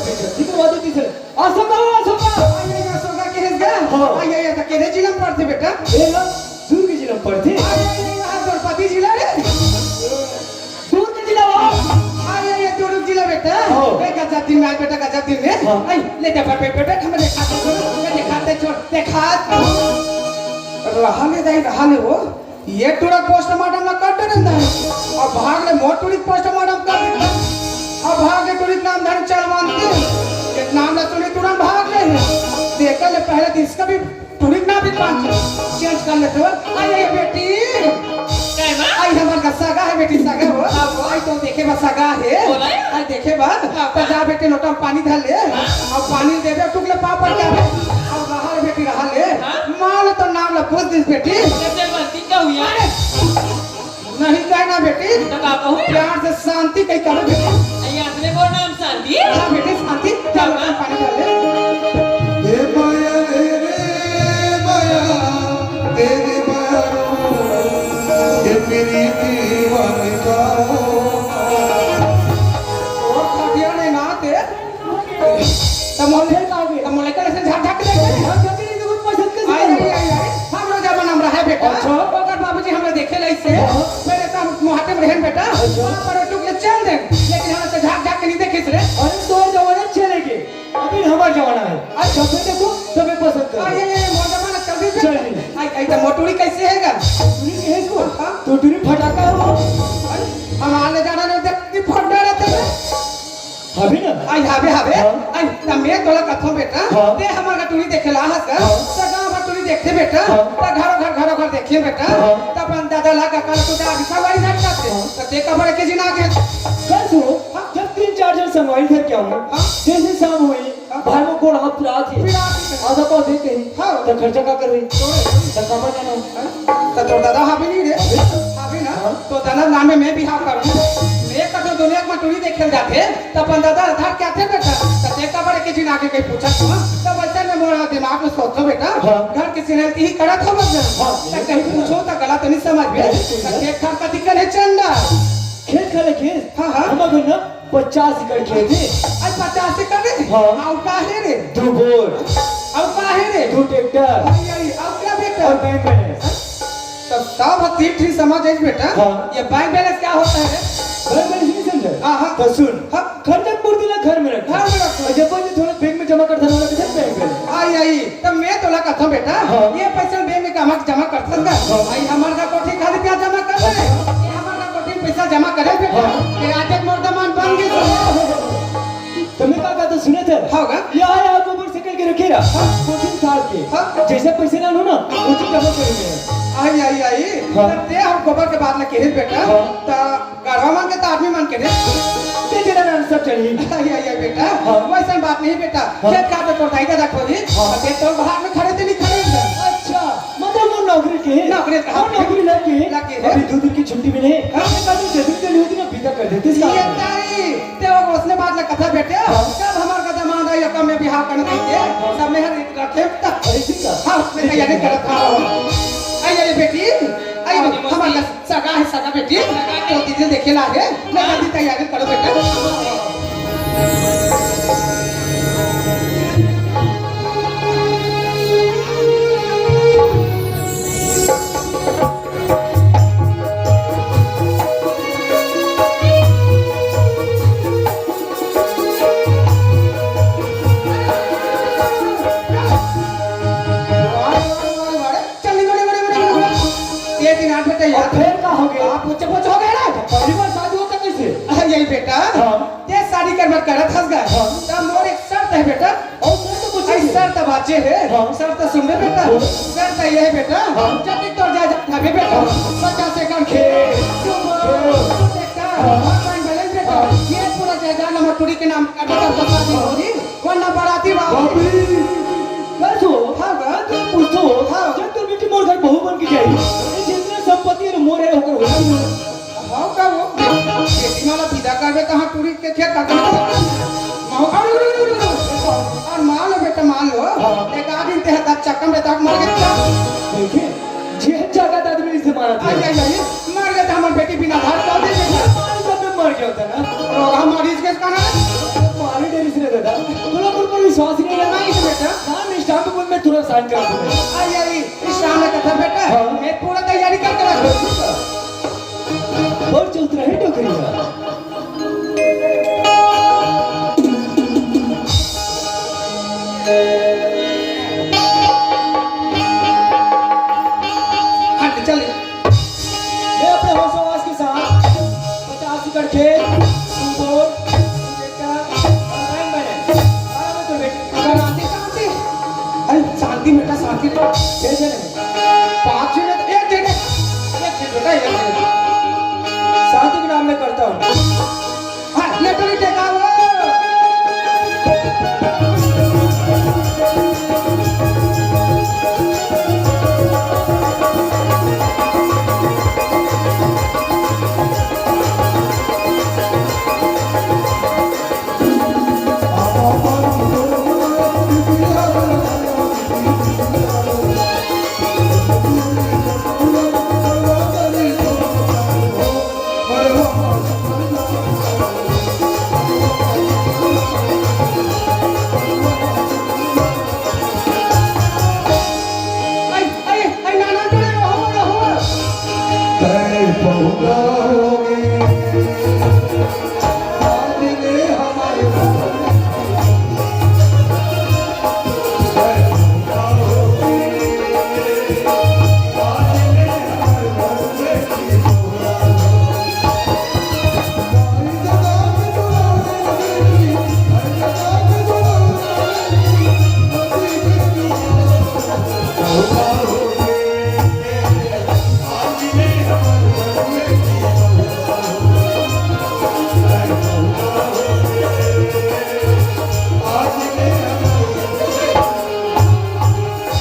बेइज्जती करवा देती सर। अशोका हो, अशोका। आ, ये, ये अशोका केस गा? हाँ। आ, ये, ये तो केरे जिला में पड़ते बेटा? ये ना, दुर्ग जिला में पड़ते। आ, ये, ये, ये द्रौपदी जिला रे। दुर्ग जिला हो। अरे, ये दुर्ग जिला बेटा। हो। ए, गजब दिन में आए बेटा, गजब दिन में। हाँ। आई, ले जा, बैठ, बैठ, बैठ, बैठ, हमें दिखाते छोड़, हमें दिखाते छोड़, दिखा। रहा ले दाई, रहा ले वो। ये टूरा पोस्टमार्टम ना कर दे रंदा। अब भाग ले, मोर टूरी पोस्टमार्टम कर दे। अब भाग ले, टूरी नाम धन चल मानते। ये नाम ना सुनी, तुरंत भाग ले। देख ले, पहले तो इसका भी टूरी ना भी पाँच चेंज कर लेते हो। आई, आई बेटी। काय बा? आई हमर का सगा है बेटी, सगा हो। हाँ, बोल। आई तो देखे बा सगा है। बोला है? आई देखे बा। हाँ, तो जा बेटी लोटा में पानी धर ले। हाँ। अब पानी दे दे, टुकले पापड़ क्या बे? अब रहा ले बेटी, रहा ले। हाँ। मान लो तो नाम ला पूछ दिस बेटी। जैसे गलती का हुई है। अरे, नहीं कहना बेटी, तो का कहूँ? प्यार से शांति कही करो बेटी। अरे, अपने को नाम शांति? हाँ बेटी, शांति। चल, पापा। पानी डाल ले। ए माया रे, रे माया, तेरी माया रो, ये मेरी दीवानी का। और खटिया ने ना ते। त मोर, फेर का होगे? त मोर लइका लइसन झाक झाक के देख ले। हम कभी नहीं देखो, पसंद कैसे आई, करूँ? आई, आई, आई। हमरो जमाना में रहे बेटा। अच्छा। ओकर बाबूजी हमरा देखे ला ऐसे। हाँ। मेरे साथ मुहाते में रहन बेटा। अच्छा। वहाँ पर टुक ले चल दे। लेकिन हमरा से झाक झाक के नहीं देखे रे। अरे, तोर जमाना चले गे। अभी हमार जमाना है। अच्छा। जब भी देखो, तबे पसंद करो। आई, आई, आई, मोर जमाना चल दे। चल दे। आई, आई, त मोर टूरी कैसे है गा? टूरी के है इसको? हाँ। तो टूरी फटाका हो। आई, हमारे जाना नहीं देख, फट डरा था। हवे ना? आई, हवे, हवे। हाँ। आई, त मैं तोला कथों बेटा, हाँ। ते हमर का टूरी देखे ला हस का? हाँ। त गाँव भर टूरी देखथे बेटा, हाँ। त घरो घर, घरो घर देखे बेटा, हाँ। त अपन दादा ला का काल तू जा सवारी ना करते, हाँ। त ते कबर के जिना के। कल सुनो, हाँ। जब तीन चार जन संगवारी घर के आऊँ, हाँ। जैसे शाम हुई, हाँ। भाई वो गोड़ हाथ पिरात है। पिरात है। आधा पौधे कहीं, हाँ। त खर्चा का करवे? तो त कबर जाना। त तोर दादा हावे नहीं रे? हावे ना? हाँ। तो दादा नाम में मैं बिहाव करूँ। मैं कथों दुनिया में टूरी देखे जाथे, त अपन दादा आधार क्या थे बेटा? त ते काबर के जिन आके कहीं पूछत हो? त वैसे में मोर दिमाग में सोचो बेटा, हाँ। घर के सिनेल ही करत हो बस। हाँ। त कहीं पूछो त गलत नहीं समझ में। नहीं, नहीं। त खेत खार का दिक्कत है चंदा। खेत खार है खेत? हाँ, हाँ। हमारे घर ना पचास एकड़ खेत है। अरे पचास एकड़ रे? हाँ। अउ का है रे? दो बोर। अउ का है रे? दो ट्रैक्टर। अरे, अरे, अउ क्या बेटा? और बैंक बैलेंस। तो सब तीन ठीक समझ जाइए बेटा। हाँ। ये बैंक बैलेंस क्या होता है रे? बैंक बैलेंस नहीं समझे? हाँ, हाँ। तो सुन। हाँ। खर्चा पूर्ति ला घर में रख। घर में रख। और जब भी थोड़ा बैंक में जमा कर देना, बैंक बैलेंस। आई, आई। त मैं तोला कथों बेटा, हाँ। ये पैसा बैंक में कमा के जमा कर सकता। हाँ। आई हमार का कोठी खाली प्याज जमा कर दे। हाँ। ये हमार का कोठी पैसा जमा करे बेटा। हाँ। ये आज एक मोर दमान बन गए तो। तो मैं का कहता सुने थे? हाँ, हाँ। ये आया गोबर से करके रखे रहा। हाँ। कोठी साल के। हाँ। जैसे पैसे ना लो ना, वो तो जमा करेंगे। आई, आई, आई। हाँ। तब ते हम गोबर के बात ना कहे बेटा। हाँ। त गढ़वा मन के त आदमी मन के रे। ते तेरा नाम सब चढ़ी। आई, आई, आई बेटा, हाँ। वैसन बात नहीं बेटा। हाँ। खेत खार तो तोर दाई दादा खोजी, हाँ। ते तोर बाहर में खड़े ते नहीं खड़े एकदम। अच्छा, मतलब वो नौकरी के? नौकरी का। वो नौकरी लग के? लग के। अभी दो दिन की छुट्टी मिले। हाँ। मैं कहता हूँ, जैसे चली होती ना, बीता कर देते इसका। ये तारी, ते वो उसने बात ना कथा बेटे, हाँ। जब हमार का दमाद आई, ओकर में बिहाव करने दीजिए, हाँ। सब में हर एक रखे तक। अरे, ठीक है। हाँ, उसमें तैयारी करत था। आई, अरे बेटी, आई, हाँ, हमार सगा है, सगा बेटी। तो दीदी देखे ला है। मैं जल्दी तैयारी करो बेटा। चल, निकल, निकल, निकल, निकल। ये दिन आठ बजे यार। और फिर का हो गया? आप पूछे, पूछ हो गया ना? पहली बार शादी होता कैसे? अरे, यही बेटा। हाँ। ये शादी कर मत करत हंस गए। हाँ। तब मोर एक शर्त है बेटा। और मैं तो कुछ शर्त बाचे हे। हाँ। शर्त सुन बे बेटा। बोल। शर्त ये हे बेटा। हाँ। जतिक तोर जायदाद हवे बेटा। हाँ। पचास एकड़ खेत, डूमर, हाँ। ट्रैक्टर, हाँ। और बैंक बैलेंस बेटा। हाँ। ये पूरा जायदाद हमर टूरी के नाम कर बेटा, बता दी होगी। वरना बराती बाबू। बाप रे। बस हो। हाँ, बस। मैं पूछता हूँ। हाँ। जब तोर बेटी मोर घर बहू बन के जाही, ये जितना संपत्ति हे मोर हे, ओकर होही? हाँ, का हो? बेटी वाला विदा करबे, तहाँ टूरी के खेत काटबे। माहौल, अरे, अरे, अरे, अरे, अरे। और मान लो बेटा, मान लो, हाँ। एक आध दिन ते हाथ चक्कर में तक मर गया। देखे, जे जायदाद आदमी इसे मारा था। आई, आई, आई, मर गया था हमार बेटी बिना घर का दे बेटा। अरे, जब मैं मर गया होता ना। रोगा मरीज के कहाँ है? पानी डेरी से रहता था। तोला मोर पर विश्वास नहीं है ना? नहीं तो बेटा। हाँ, मैं स्टाम्प पेपर में तुरंत साइन कर दूंगा। आई, आई, इस सामने का था बेटा। हाँ। मैं पूरा तैयारी करके रख दूंगा। बहुत चौतरा है डोकरी का। हट, चल। मैं अपने होश हवास के साथ पचास एकड़ खेत, दू बोर, दू ट्रैक्टर और बैंक बैलेंस। अरे तो बेटी, अगर आते कहाँ से? अरे शांति बेटा, शांति। ये जे नहीं। पाँच जने तो एक जने, एक जने बेटा, एक जने। शांति के नाम में करता हूँ। हाँ, लेटर ही देखा वो।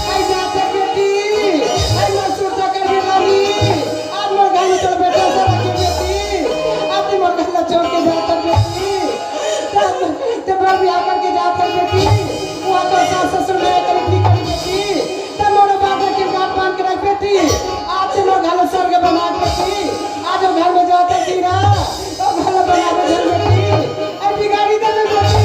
आई जात बेटी, आई मसूर तकर बीमारी, आज मोर घर में तोर बेटा से रखे बेटी, आज तू मोर घर ला छोड़ के जात बेटी, तब ते बर बियाह करके जात बेटी, वहाँ तो सास ससुर नहीं करे, की करी बेटी, तब मोर बात के गांठ बांध के रख बेटी, आज से मोर घर स्वर्ग बना बेटी, आज वो घर में जात की ना, वो घर बना दे बेटी, ए बिगाड़ी दे बेटी।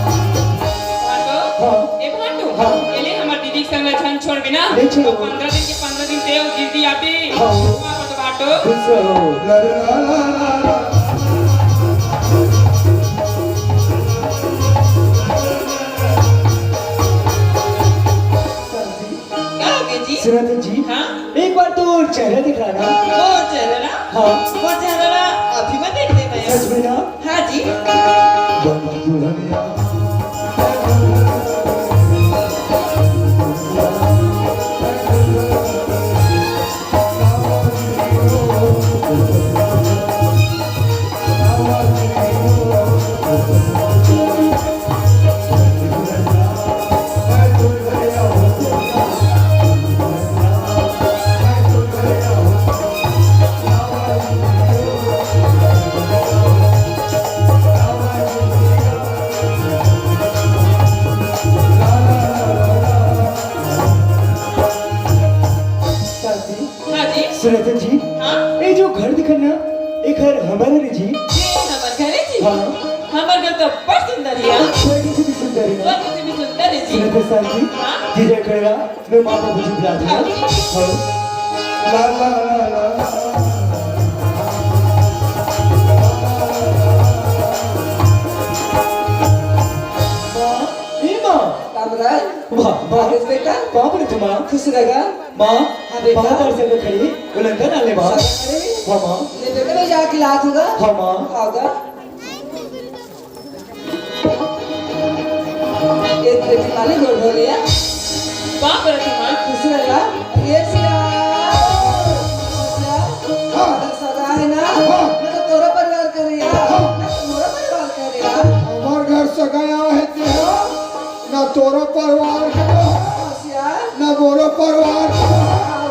भाटो, हाँ। ए भाटो, हाँ। एले हमर दीदी के संग झन छोड़बे ना। नहीं छोड़बो। तो पंद्रह दिन के पंद्रह दिन देव दीदी आबे। हाँ। हाँ, तो भाटो। खुश रहो। का हो गया जी? सुना तो जी। हाँ? एक बार तो चेहरा दिखाना। वो चेहरा? हाँ। वो चेहरा अभी मैं देख लेता हूँ। सच में ना? हाँ जी। शांति, हाँ? धीरे करेगा, मैं माँ बाबू जी बुला दूंगा। हाँ। हाँ। ला, ला, ला, ला। माँ, ए माँ। राम राम। वाह, वाह। आदेश बेटा। बाप रे तुम्हारा। खुश रहेगा। माँ, हाँ बेटा। बाहर से तो खड़ी, वो लंदन आने वाला। अरे। हाँ माँ। ले बेटा, मैं जाके लात होगा। हाँ माँ। होगा। एक बेटी वाली गोड़ धो लिया। बाप रे तुम्हारा। खुश रहेगा। ये सिया। सिया। हाँ। अगर सगा है ना, हाँ। मैं तो तोरा परिवार कर रही है। हाँ। मैं तो मोरा परिवार कर रही है। हमार घर सगा आया है तेरा, ना तोरा परिवार के। सिया। ना मोरा परिवार के। हाँ।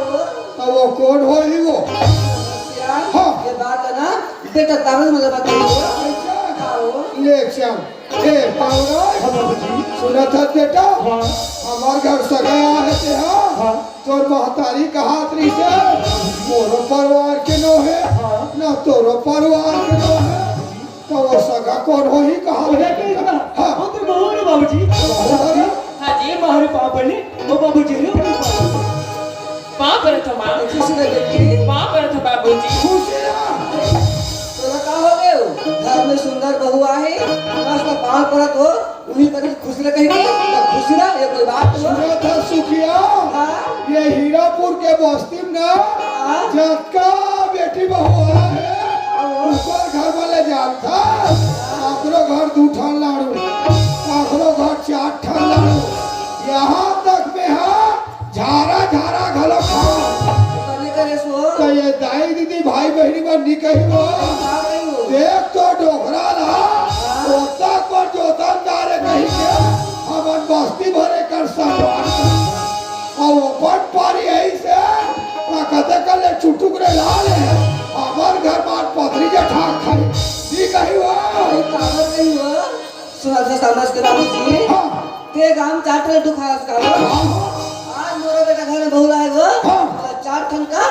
त वो कोन होही वो? सिया, हाँ। ये बात है ना, बेटा तावल मतलब बात नहीं हुआ। अच्छा। हाँ, वो। ले चल। ए, तावल। हाँ, बाबूजी। सुनत हस बेटा? हाँ। हमार घर सगा आया है ते, हाँ? हाँ। तोर महतारी कहात रही से, मोरो परिवार के नो है, हाँ। ना तोरो परिवार के नो है। त वो सगा कोन होही कहात अरे, रही? बेटा, हाँ। वो तो बहू है बाबूजी। बहू है? हाँ जी। मारे पापा ने, वो बाबूजी ने, वो बाबूजी। पाँव परत हँव माँ। खुशी रह बेटी। पाँव परत हँव बाबूजी। खुशी रह। तोला का हो गए हो? घर में सुंदर बहू आहे, मस्त पाँव परत हो, उही पर खुश रह कहीं के, ना खुश रह, ये कोई बात हो? सुनत हस सुखिया, हाँ? ये हीरापुर के बस्ती में ना, हाँ? जतका बेटी बहू आहे, हाँ। ऊपर घर वाले जानत हस, काकरो घर दू ठन लाड़ू, काकरो घर चार ठन लाड़ू, यहाँ तक में हाँ, झारा, झारा घलो खाओ। कने करे सो? त ये दाई दीदी, भाई बहिनी मन नी कही वो। का कही वो? देख तो डोकरा ला, हाँ। ओतक पर जोतन डारे कही के, हमन बस्ती भरे कर संगवारी। अउ अपन पारी यही से, ना कते कर ले चुटुक रे ला ले, हमर घर मान पथरी जे ठाक खाई। नी कही वो। अरे काबर कही वो? सुना था समझ के बाबूजी। हाँ। ते गांव चार ठन लड्डू खास का वो। हाँ। आज मोरो बेटा घर में बहू लाए वो। हाँ। तो चार ठन का।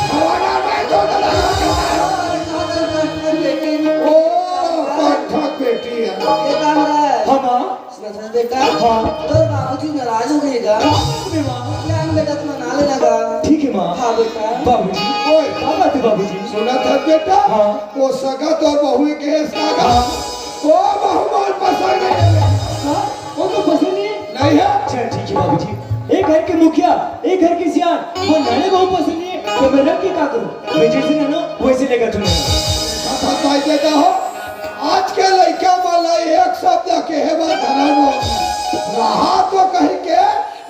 खवाना नहीं तो डरा। अरे कहाँ कर कर कर बेटी। ओ, कंठक बेटी है। ये काम रहा है। हाँ, माँ। सुना था बेटा। हाँ। तोर बाबूजी नाराज हो गए गा। हाँ, माँ। क्या हम बेटा तुम मना लेना गा। ठीक है, माँ। हाँ बेटा। बाबूजी। ओए। का बात है, बाबूजी? सुना था बेटा। हाँ। वो सगा तोर बहू के सगा। हाँ। वो बहू मोर पसंद नहीं है। हाँ, वो तो पसंद नहीं है? नहीं है। अच्छा, ठीक है बाबूजी। एक घर के मुखिया, एक घर के सियान, वो नाने बहू पसंद नहीं है, तो मैं रख के का करूँ? मैं जैसे नानो, वैसे लेकर चलूँ। कथा पाई देता हो, आज के लइका मन ला एक शब्द कहे बर धरम हो। रहा तो कहीं के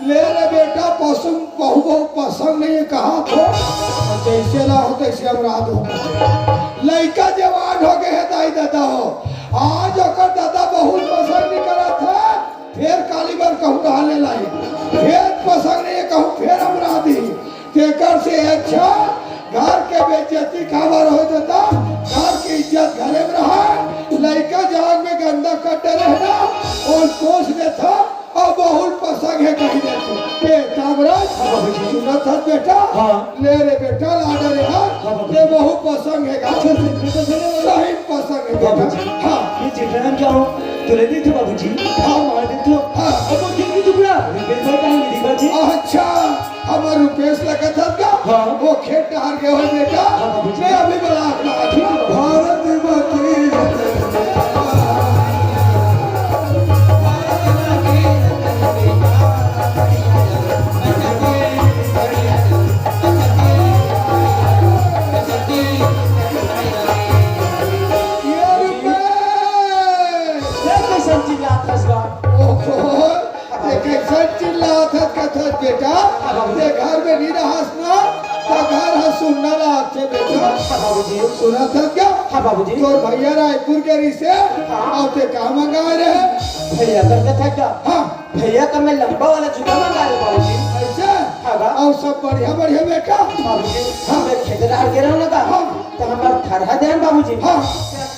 ले रे बेटा, पसंद बहू बहुत पसंद नहीं है, कहा तो जैसे ना हो तैसे हम रात हो। लइका जवान हो गए हैं दाई दादा हो, आज ओकर दादा बहुत पसंद नहीं करत है, फिर काली बार कहूँ रहा ले लाई, फिर पसंद नहीं है कहूँ फिर हम रात ही। तेकर से अच्छा घर के बेइज्जती काबर हो देता, घर के इज्जत घरे में रहा, लइका जाग में गंदा कट रहना और पोस देता। अब बहुत पसंद है कहीं दे तू। ए, कामराज, हाँ, बाबूजी। सुनत हस बेटा? हाँ। ले रे बेटा, लाडा रे, हाँ। हाँ, बाबूजी। ये बहुत पसंद है, हाँ। अच्छा, अच्छा, अच्छा, अच्छा। सही पसंद है बेटा। बाबूजी। हाँ। ये चित्रण क्या हो? तू ले दे थे बाबूजी। हाँ। मार दे तो। हाँ। अब वो दिल की टुकड़ा। ये बेटा का नहीं दिखा जी। अच्छा। हमर रुपेश लगत हस का? हाँ। वो खेत डहर गए होय बेटा। हाँ, बाबूजी। मैं अभी बुला के लात हँव। भारत माँ की जय। ये रुपेश। ये कैसन चिल्लात हस बा? ओहो। ते कैसन चिल्लात हस, कथस बेटा? हाँ, बाबूजी। ते घर में नहीं रहस ना, त घर ह सुन्ना लागथे बेटा। हाँ, बाबूजी। सुनत हस का? हाँ, बाबूजी। तोर भैया रायपुर गे रिहिसे, हाँ। अउ ते का मंगाए रहे? भैया करके था क्या? हाँ। भैया का मैं लंबा वाला जूता मंगाए रहे, बाबूजी। ऐसे? हाँ, बा। अउ सब बढ़िया, बढ़िया बेटा? बाबूजी, हाँ। मैं खेत डाल के रहूँ ना का? हाँ। तो हमार थरहा देन, बाबूजी। हाँ।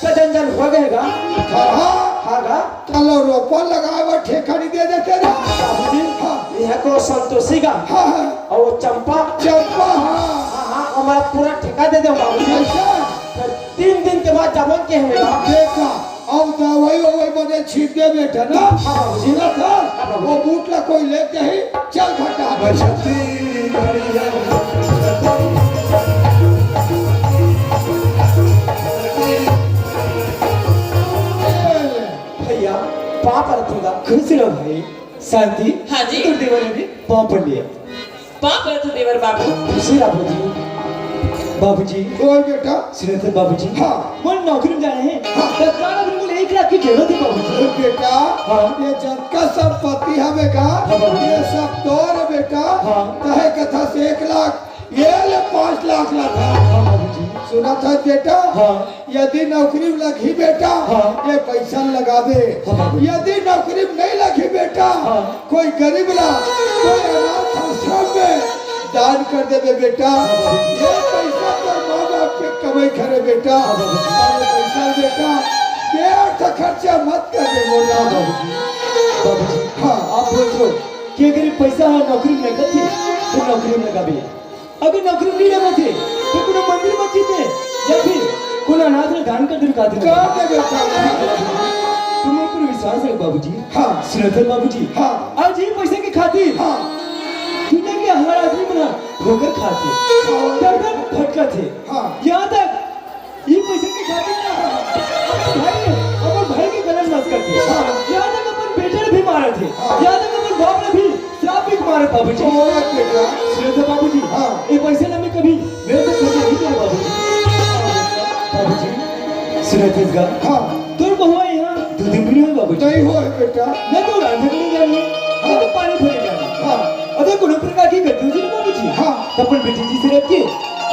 तो जंगल हो गए गा। थरहा? हाँ, गा। चलो, रोपा लगाए बर ठेका नहीं दे देते रे। बाबूजी, हाँ। यहाँ को संतोषी का। हाँ, हाँ। और वो चंपा। चंपा, हाँ। हाँ, हाँ, हमारा पूरा ठेका दे दे बाबूजी। ऐसा? फिर तीन दिन के बाद जमन के हमें ना। देखा, अब दवाई ववाई बने छीट दे बेटा ना। हाँ, बाबूजी। सुनत हस? हाँ, बाबूजी। कोई ले जाही, चल घटा। भैया, पाँव परत हँव गा। खुश रह भाई। शांति। हाँ जी। तोर देवर अभी पाँव पर लिया। पाँव परत हँव देवर बाबू। खुशी रह बाबूजी। बाबूजी। बोल बेटा। सुनत हस बाबूजी? हाँ। मोर नौकरी में जाना हे। हाँ। तत्काल अभी मोला एक लाख के जरूरत हे बाबूजी। अरे बेटा, हाँ। ये जतका संपत्ति हवे गा, हाँ बाबूजी। ये सब तोर हे बेटा। हाँ। तहे कथस एक लाख, ये ले पाँच लाख ला धर। हाँ बाबूजी। सुनत हस बेटा? हाँ। यदि नौकरी में लगही बेटा, हाँ। ये पैसा लगा दे। हाँ बाबूजी। यदि नौकरी में नहीं लगही बेटा, हाँ। कोई गरीब ला, कोई अनाथ आश्रम में दान कर देबे बेटा। ये पैसा तोर माँ बाप के कमाई हरे बेटा। और ये पैसा बेटा, व्यर्थ खर्चा मत कर दे बोला। बाबूजी, हाँ। आप बोल दो कि अगर ये पैसा है नौकरी में लगथे, तो नौकरी में लगा भी। अगर नौकरी नहीं लगथे, तो कोनो मंदिर मस्जिद में या फिर कोनो अनाथ में दान कर दे, का दे? कर दे बेटा। तुम ऊपर विश्वास रख बाबूजी। हाँ। सुनत हस बाबूजी? हाँ। आज ये पैसा के खातिर हाँ। दुनिया के हर आदमी मन ठोकर खाथे, हाँ। दर दर भटकथे। हाँ। यहाँ तक ये पैसा के खातिर ना अपन भाई, अपन भाई के गला में मस करथे। हाँ। यहाँ तक अपन बेटा भी मारथे। हाँ। यहाँ तक अपन बाप ने भी श्राप भी मारे बाबूजी। ओ बेटा। सुनत हस बाबूजी? हाँ। ये पैसा ना मैं कभी मेरे को खर्चा नहीं करे बाबूजी। बाबूजी, सुनत हस गा? हाँ। तोर बहुआ यहाँ दो दिन भी नहीं होय बाबूजी। नहीं होय बेटा। ना तो रांधे के लिए जानी, ना तो पानी भरे जानी। हाँ। अगर कोनो प्रकार की गलती हो जाए बाबूजी, हाँ। तो अपन बेटी जी से रख के,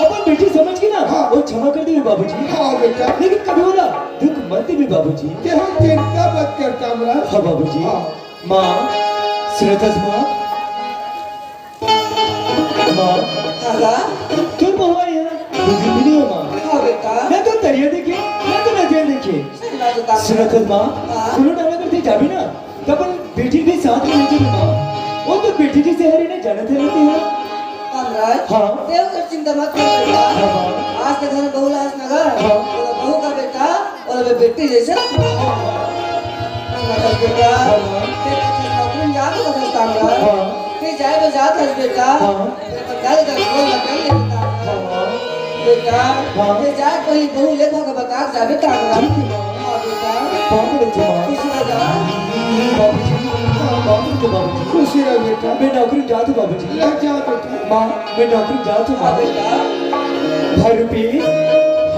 अपन बेटी समझ के ना, हाँ। वो क्षमा कर देबे बाबूजी। हाँ बेटा। लेकिन कभी ओला दुख मत देबे बाबूजी। ते हम चिंता मत करता हमरा। हाँ बाबूजी। हाँ। माँ, सुनत हस माँ? माँ, हाँ गा? तोर बहुआ यहाँ दो दिन भी नहीं होय माँ। हाँ बेटा। ना तो तरिया देखे, ना तो नदिया देखे। सही बात बता। सुनत हस माँ? हाँ। कोनो डाला करथे जाबे ना, तो अपन बेटी भी साथ में ले जाबे माँ। वो तो बेटी जी से हरे ने जानत हे रहते हैं। कामराज, हाँ। ते ओकर चिंता मत कर बेटा। हाँ, हाँ। आज के घर बहू ला हस ना गा, हाँ। ओला बहू का बेटा, ओला बे-, बेटी जैसे रख। हाँ, हाँ। सुनत हस बेटा, हाँ, हाँ। ते नौकरी में जाबे तो हस कामराज। हाँ। ते जाए तो जात हस बेटा। हाँ। ते अपन दादा का बोल मत कर ले बेटा। हाँ, हाँ। बेटा, हाँ। ते जाए पहली बहू ले भाग बता जाबे कामराज। ठीक है। हाँ बेटा। बाबू रे जवान। खुश रह जा। बाबूजी, बाबू के बाबूजी। खुश रह बेटा। मैं नौकरी जात हूँ बाबूजी। ले जा बेटा। माँ, मैं नौकरी जात हूँ माँ। हाँ बेटा। भाई रुपेश।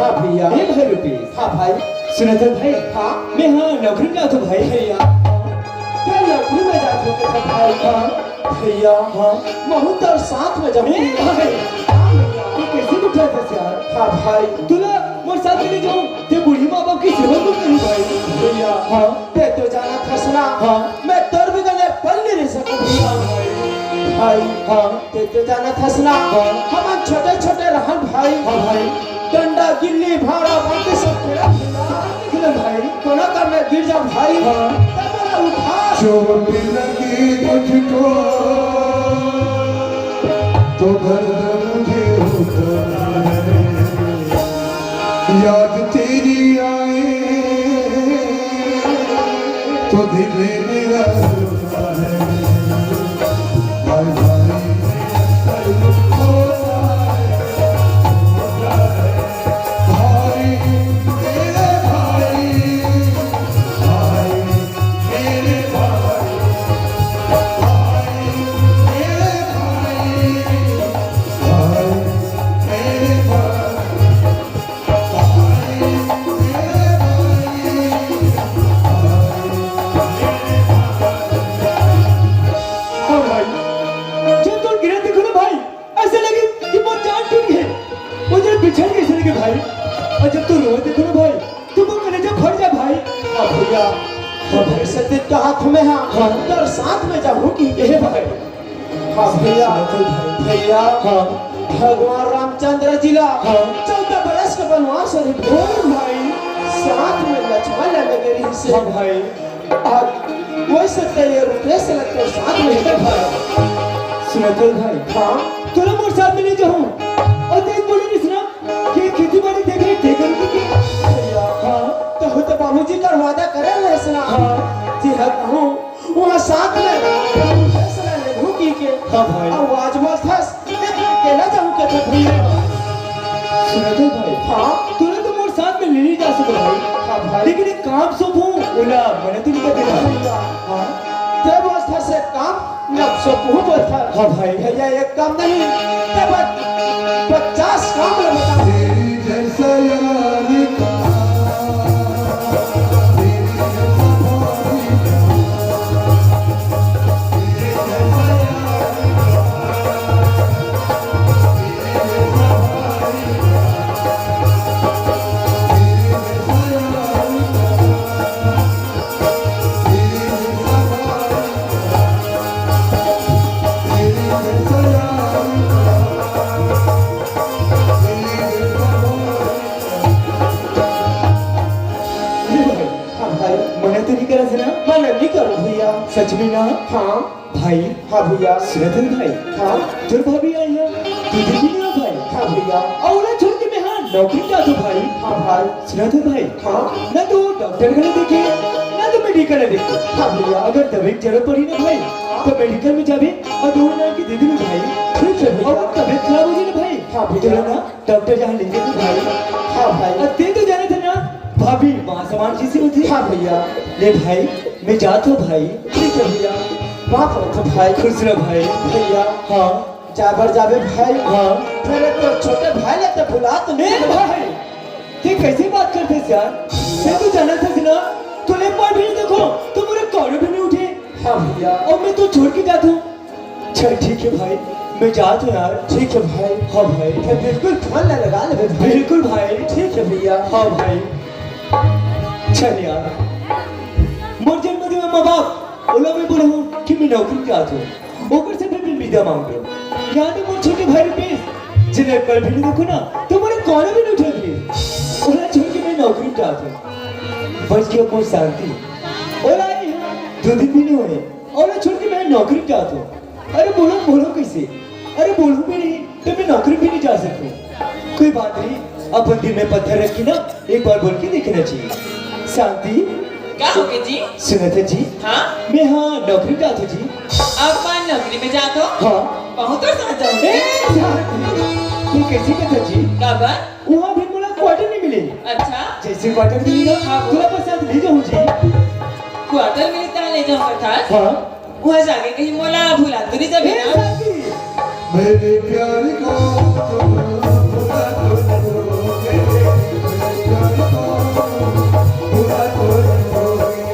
हाँ भैया। ए भाई रुपेश। हाँ भाई। सुनत हस भाई? हाँ। मैं हाँ नौकरी जात हूँ भाई। भैया। ते नौकरी में जात हस भाई? हाँ। भैया, हाँ। महूँ तोर साथ में जाहूँ। ए भाई, हाँ भैया। तैं कइसे उठत हस यार? हाँ भाई। तोला मोर साथ में ले जाहूँ, ते बूढ़ी माँ बाप के सेवा तो करही भाई। भैया, हाँ। ते तो जानत हस ना, हाँ। मैं तोर बिगर पल नहीं रह सकूँ भैया। भाई, हाँ। ते तो जानत हस ना, हाँ। हमन छोटे-छोटे रहन भाई। हाँ भाई। डंडा, गिल्ली, भाला, बांटे सब खेलत खेलत भाई। कोनो कर में गिर जा भाई। हाँ। तब मोला उठा। चोट लगी मुझको तो दर्द मुझे होता है, याद तेरी आए तो दिल मेरा रोता है। ओ भाई, जब तोर गिरत देखो ना भाई, ऐसे लगे कि मोर जान टूट गए। वो जब बिछड़ गए ऐसे लगे भाई, और जब तोर रोवत देखो ना भाई, तो मोर कलेजा फट जा भाई। हाँ भैया, हाँ भाई, सत्य का हाथ में हाँ, हाँ। तोर साथ में जाहूँ कि ए भाई। हाँ भैया, भैया, हाँ। भगवान रामचंद्र जी ला हाँ। चौदह बरस के बनवास रहिस। ओ भाई, साथ में लक्ष्मण ला लगे रहिस। हाँ भाई। आज वही सत्य ये रुपेश ला तोर साथ में लेके भाई। सुनत हस भाई? हाँ। तोला मोर साथ में ले जाहूँ। और तें बोले रहिस ना कि खेती बाड़ी देख रेख तें करोगे क्या? भैया। हाँ। तो, तो बाबूजी कर वादा करे रहिस ना। हाँ। जी हाँ, कहूँ। वहाँ साथ में हाँ भाई। अउ आज बोलथस, मैं अकेला जाहूँ कथे भैया। सुनत हस भाई? हाँ। तोला तो मोर साथ में ले नहीं जा सकत भाई। हाँ भाई। लेकिन एक काम सौंपहूँ, ओला मना तो नहीं कर देना। भैया। हाँ। ते बोलथस एक काम, मैं सौंपहूँ बोलथस। हाँ भाई। भैया एक काम नहीं, ते बस पचास काम ला बता। तेरी जैसा यार हाँ भाई। मना तो नहीं करस ना? मना नहीं करूँ भैया। सच में ना? हाँ। भाई। हाँ भैया। सुनत हस भाई? हाँ। तोर भाभी आए हे, तू देखी ना भाई? हाँ भैया। अउ ओला छोड़ के मैं हाँ नौकरी जात हूँ भाई। हाँ भाई। सुनत हस भाई? हाँ। ना तो डॉक्टर कने देखे, ना तो मेडिकल में देखे। हाँ भैया। अगर दवाई के जरूरत पड़ी ना भाई, हाँ। तो मेडिकल में जाबे अउ दवाई ला के दे देबे भाई। ठीक है भैया। अउ तबीयत खराब हो जाए ना भाई, हाँ भैया। तो ना डॉक्टर जहाँ ले जाबे भाई। हाँ भाई। अउ ते तो जानत हस ना, भाभी माँ समान जैसी होती है। हाँ भैया। ले भाई, मैं जात हूँ भाई। ठीक है भैया। माफ रखो भाई। खुश रहो भाई। भैया। हाँ। जाबर जाबे भाई। हाँ। मेरे तो छोटे भाई ला तो भुला तो ए नहीं। भाई, ते कैसी बात करत हस यार? ते तो जानत हस ना, तोला एक बार भी नहीं देखो, तो मोर कोनो भी नहीं उठे। हाँ भैया। अउ मैं तो छोड़ के जात हूँ। चल ठीक है भाई, मैं जात हूँ यार। ठीक है भाई। हाँ भाई। तो बिल्कुल फोन ला लगा लेबे भाई। बिल्कुल भाई। ठीक है भैया। हाँ भाई। चल यार, मोर जन्म दिए माँ बाप, ओला मैं बोलहूँ कि मैं नौकरी जात हूँ, ओकर से भी मैं विदा मांग लूँ। यहाँ तो मोर छोटे भाई रुपेश, जेला एक बार भी नहीं देखो ना, तो मोर कोनो भी नहीं उठे फिर। ओला छोड़ के मैं नौकरी जात हूँ। बच गया मोर शांति। ओला आए हैं, दो दिन भी नहीं होए। ओला छोड़ के मैं नौकरी जात हूँ। अरे बोलहूँ, बोलहूँ कैसे? अरे बोलहूँ भी नहीं, तो मैं नौकरी भी नहीं जा सकूँ। कोई बात नहीं, अपन दिल में पत्थर रख के ना एक बार बोल के देखना चाहिए। शांति। का होगे जी? सुनत हस जी? हाँ? मैं हाँ नौकरी जात हूँ जी। अपन नौकरी में जात हो? हाँ। बहुत साथ जाओगे? ए, शांति, ते कैसे कहत हस जी? काबर? वहाँ भी मोला क्वार्टर नहीं मिले। अच्छा। जैसे क्वार्टर मिली ना, हाँ, वो। तोला अपन साथ ले जाहूँ जी। क्वार्टर मिली त ले जाहूँ कथस? हाँ। वहाँ जाके कहीं मोला भुला तो नहीं जाबे ए, ना? शांति। मेरे प्यार को तुम भुला तो नहीं दोगे, मेरे प्यार को भुला तो नहीं दोगे,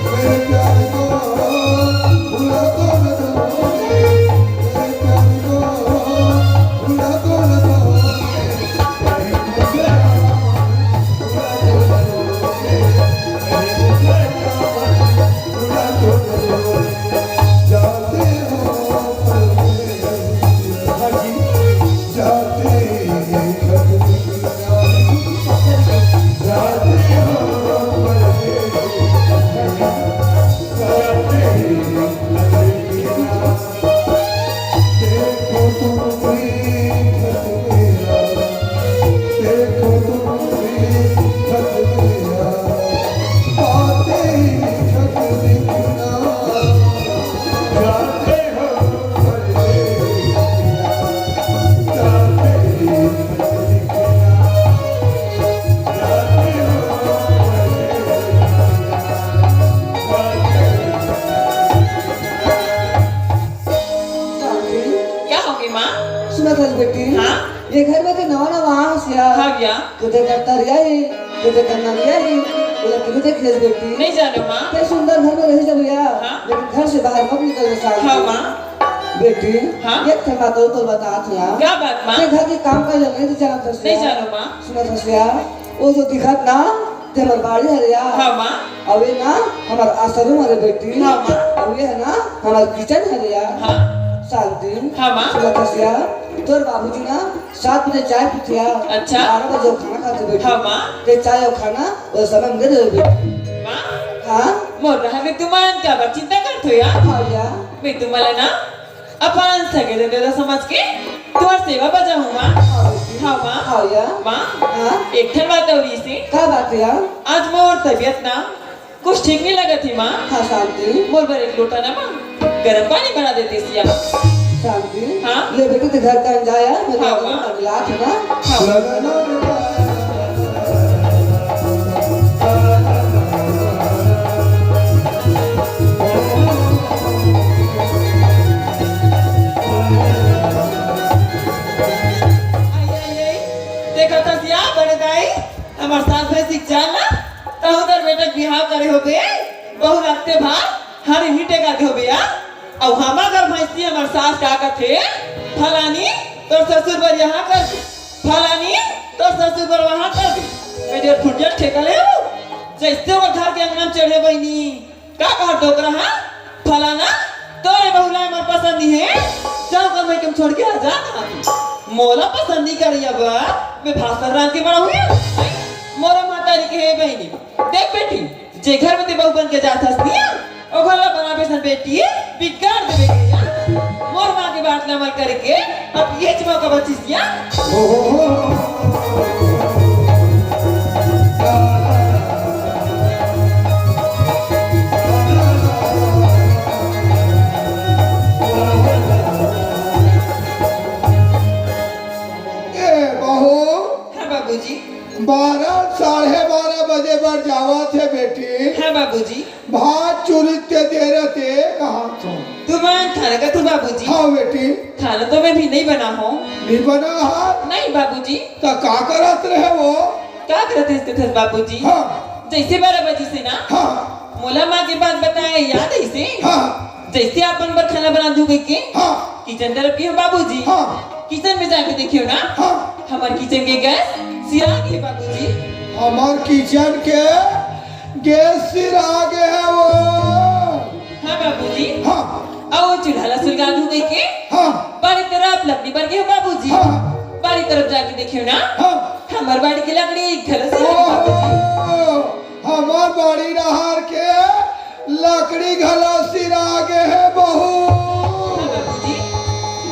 मेरे प्यार को भुला तो नहीं दोगे, मेरे प्यार को भुला तो नहीं दोगे। का होगे माँ? सुनत हस बेटी? हाँ? ये घर में तो नवा नवा आस या। हाँ भैया। कते कर तरिया ही, कते कर नरिया ही, ओला किनु देखे हस बेटी? नहीं जानो माँ। ते सुंदर घर में रही जब या, हाँ? लेकिन घर से बाहर मत निकल रे साल। हाँ माँ। बेटी, हाँ? एक ठे बात अउ तो बतात हँव। का बात माँ? ते घर के काम काज नहीं जानत हस नहीं या। जानो माँ। सुनत हस या, वो जो दिखत ना, ते हमर बाड़ी हरे या। हाँ माँ। अउ ये ना हमर आश्रम हरे बेटी। हाँ माँ। अउ ये है ना हमर किचन हरे या। हाँ। शांति। हाँ माँ। सुनत हस या, तोर बाबूजी ना सात बजे चाय पीथे या। अच्छा। बारह बजे वो खाना खाथे बेटी। हाँ माँ। ते चाय अउ खाना वो समय में दे दे बेटी। माँ। हाँ। मोर रहबे तुमन काबर चिंता करथो या? हाँ या। मैं तुमन ला ना अपन सगे ददा समझ के तोर सेवा बजाहूँ माँ। हाँ बेटी। हाँ माँ। हाँ या। माँ। हाँ। एक ठन बात अउ रहिसे। का बात या? आज मोर तबीयत ना कुछ ठीक नहीं लगत ही माँ। हाँ शांति। मोर बर एक लोटा ना माँ गरम पानी बना देतेस या। शांति। हाँ? ले बेटी, ते घर का अंजाय है, मैं हाँ, तो हाँ। अगला है ना? हाँ। आई, आई, आई। देखा था सिया, बड़े दाई, हमर सास भैंसी के चाल ना, तहु कर बेटा के बिहाव करे होबे, बहू रखते भार, हर ही टेका दे होबे, आ? अउ हमर घर भैंसी हमर सास का कथे, "फलानी, तोर ससुर बर यहाँ कर दे, फलानी, तोर ससुर बर वहाँ कर दे।" मैं डेढ़ फुटिया ठेका ले हूँ, जैसे वो घर के अंगना में चढ़े बहिनी, का कहा डोकरा, हाँ? फलाना, तोरे बहू ला हमर पसंद नहीं है, जाओ कर मैं कम छोड़ के आ जा। मोला पसंद नहीं करी अब, मैं भाषण रांध के बड़ा हुई। मोरा माता री के हे बहिनी, देख बेटी, जे घर में ते बहू बन के जात हस निया, ओ घर ला बनाबे सन बेटी, बिगाड़ देबे के या। मोर माँ के बात ला अमल करके, अब ये मौका बचिस या। ए बहू, हाँ बाबूजी। बारह, साढ़े बारह बजे बर जावत हे बेटी। हाँ बाबूजी। भात चुरित के दे रहते, कहाँ थो? तुमन खाना का तू बाबूजी? हाँ बेटी। खाना तो मैं भी नहीं बना हूँ। नहीं बना है? नहीं बाबूजी। तो का करत रहे वो? का करत रहे इसके घर बाबूजी? हाँ। जैसे बारह बजे से ना, हाँ। मोला माँ के बात बताए, याद है इसे? हाँ। जैसे अपन बर खाना बना दूंगे के? हाँ। किचन तरफ की हो बाबूजी? हाँ। किचन में जाके देखियो ना। हाँ। हमार किचन के गैस सिरा गे बाबूजी। हमार किचन के गैस सिरा गे है वो। हाँ बाबूजी। हाँ। अउ वो चूल्हा ला सुलगा दूंगे के? हाँ। बाड़ी तरफ लकड़ी बर गे हो बाबूजी। हाँ। बाड़ी तरफ जाके देखियो ना। हाँ। हमार बाड़ी के लकड़ी घर से ओहो, हमार बाड़ी डहार के लकड़ी घला सिरा गे हे बहू। हाँ बाबूजी,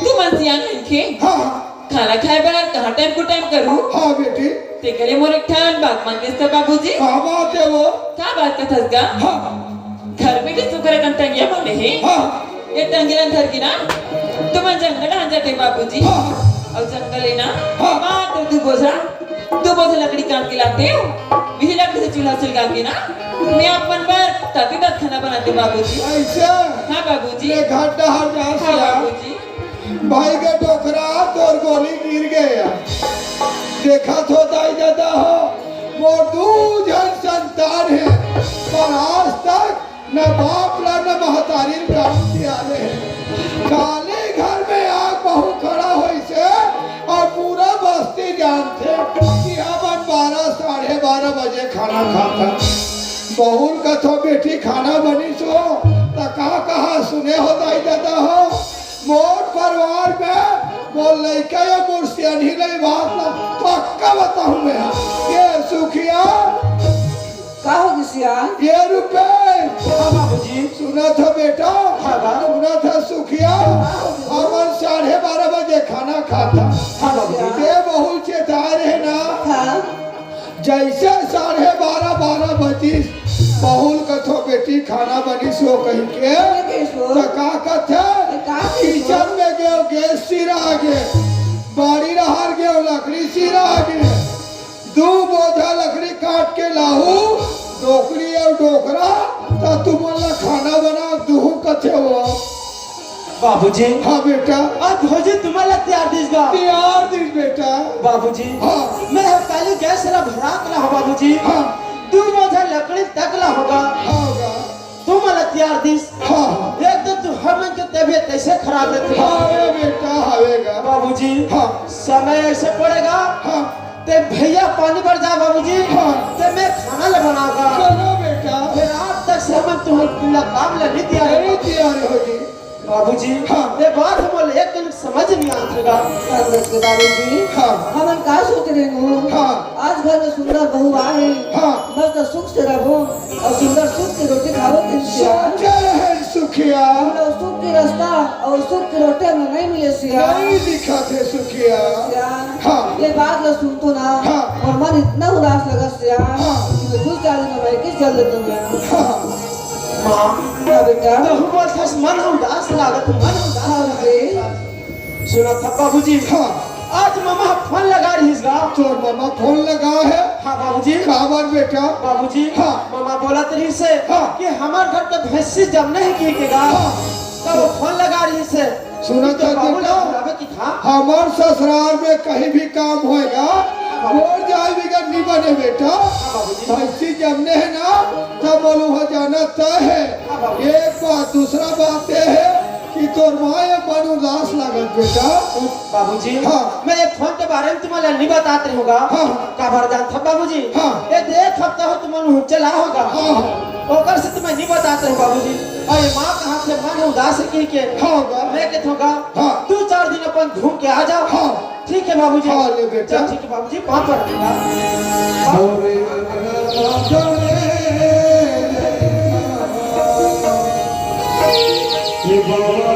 तुमन सियान हन के। हाँ। खाना खाए बर कहाँ टाइम को टाइम करू? हाँ बेटी। ते करे मोर एक ठन बात मान लेस त बाबूजी। का बात है वो? का बात कथस गा? हाँ। घर में के सुखर कन टंगिया बने हे। हाँ। ये टंगिया धर के ना, तुमन जंगल आ जाते बाबूजी। हाँ। अउ जंगल है ना, हाँ। मात्र दू बोझा, दू बोझा लकड़ी काट के लाते हो। वही लकड़ी से चूल्हा सुलगा के ना, मैं अपन बर ताकतदार खाना बनाते बाबूजी। ऐसे? हाँ बाबूजी। ये घाट डहार जा हाँ सिया। बाबूजी। भाई के डोकरा तोर गोली गिर गया। देखत हो दाई ददा हो, मोर दू झन संतान हे, पर आज तक न बाप ला न महतारी ला काम सियाले हे। काले घर में आग बहू खड़ा होइसे अउ पूरा बस्ती जानथे कि हमन बारह, साढ़े बारह बजे खाना खाथन। बहू ल कथो, "बेटी, खाना बनिस हो?" त का कहा, सुने हो दाई ददा हो, मोर परिवार में मोर लइका या मोर सियनही लई बात ला पक्का बताहूँ मैं। ये सुखिया। का हो गे सियान? ये रुपेश। हाँ बाबूजी। सुनत ह बेटा? हाँ बा। सुनत ह सुखिया? हाँ बाबूजी। हमन साढ़े बारह बजे खाना खाथन। हाँ बाबूजी। ते बहू ल चेताए रहे ना? हाँ। जैसे साढ़े बारह, बारह बजिस, बहू ल कथो, "बेटी, खाना बनिस हो?" कहिके। कहिके सो। त का कथे? त का कथे? किचन में गेव, गैस सिरा गे, बाड़ी डहार गेव, लकड़ी सिरा गे, दू बोझा लकड़ी काट के लाहू, डोकरी अउ डोकरा, त तुमन ला खाना बना दूहूँ कथे वो। बाबूजी। हाँ बेटा। अब भौजी तुम्हारा तैयार दिस गा। तैयार दिस बेटा। बाबूजी। हाँ। मैं ह काली गैस ला भरा के लाहूँ बाबूजी। हाँ। दू बोझा लकड़ी तक ला होगा। हाँ होगा। तुम्हारा तैयार दिस। हाँ, हाँ। एक तो तू हमन के तबीयत ऐसे खराब रहती है। हाँ, ए बेटा, हवेगा। बाबूजी। हाँ। समय ऐसे पड़ेगा। हाँ। ते भैया पानी भर जा बाबूजी। हाँ। ते मैं खाना ले बनाऊंगा। चलो बेटा। ते रात तक से हमन तुम्हारे काम ले नहीं तैयार। नहीं तैयार होगी। बाबूजी, हाँ। ये बात हमन एक दिन समझ नहीं आत हे गा। बाबूजी, हाँ। हमन का सोच रहे हूँ? हाँ। आज घर में सुंदर बहू आए, हाँ। मस्त सुख से रहो अउ सुंदर सुख से रोटी खाओ। सोचे रहे सुखिया। हमला सुख के रास्ता अउ सुख के रोटी में नहीं मिले सिया। नहीं दिखा थे सुखिया। सिया, हाँ। ये बात ला सुनतो ना, हाँ। और मन इतना उदास लगा सिया, हाँ। कि मैं दो चार दिन में किस चल देता हूँ। हाँ। हाँ बेटा। तहूँ बोलथस मन ह उदास लागत, मन ह उदास लागत। सुनत हस बाबूजी? हाँ। आज ममा ह फोन लगा रहिस गा। तोर ममा फोन लगा हे? हाँ बाबूजी। काबर बेटा? बाबूजी, हाँ। ममा बोलत रहिस हे हाँ। कि हमर घर के भैंसी जमने हे कहिके गा। हाँ। तब वो फोन लगा रहिस हे। सुनत हस बाबूजी बेटा? बुलावे कि हाँ। हमर ससुराल में कहीं भी काम होय गा, मोर जाय बिगर नी बने बेटा। हाँ बाबूजी। भैंसी जमने हे ना, तब मोला जानत हे। हाँ बाबूजी। एक बात, दूसरा बात ये हे कि तोर माँ ये मन उदास लागत बेटा। बाबूजी, हाँ। मैं ये फोन के बारे में तुम्हारा नहीं बतात रही हूँ गा। हाँ, हाँ। काबर जानत हस बाबूजी? हाँ। ये देख हफ्ता हो तुम चला होगा। हाँ, हाँ। ओकर से तुम्हें नहीं बतात रही हूँ बाबूजी। अउ ये माँ कहा थे मन उदास हे कहिके। हाँ, गा। मैं कहत हूँ गा, हाँ। दू चार दिन अपन घूम के आ जाओ। हाँ। ठीक हे बाबूजी। हाँ, ले बेटा। चल, ठीक हे बाबूजी, पाँव पड़ दूंगा। अरे, ये बाबा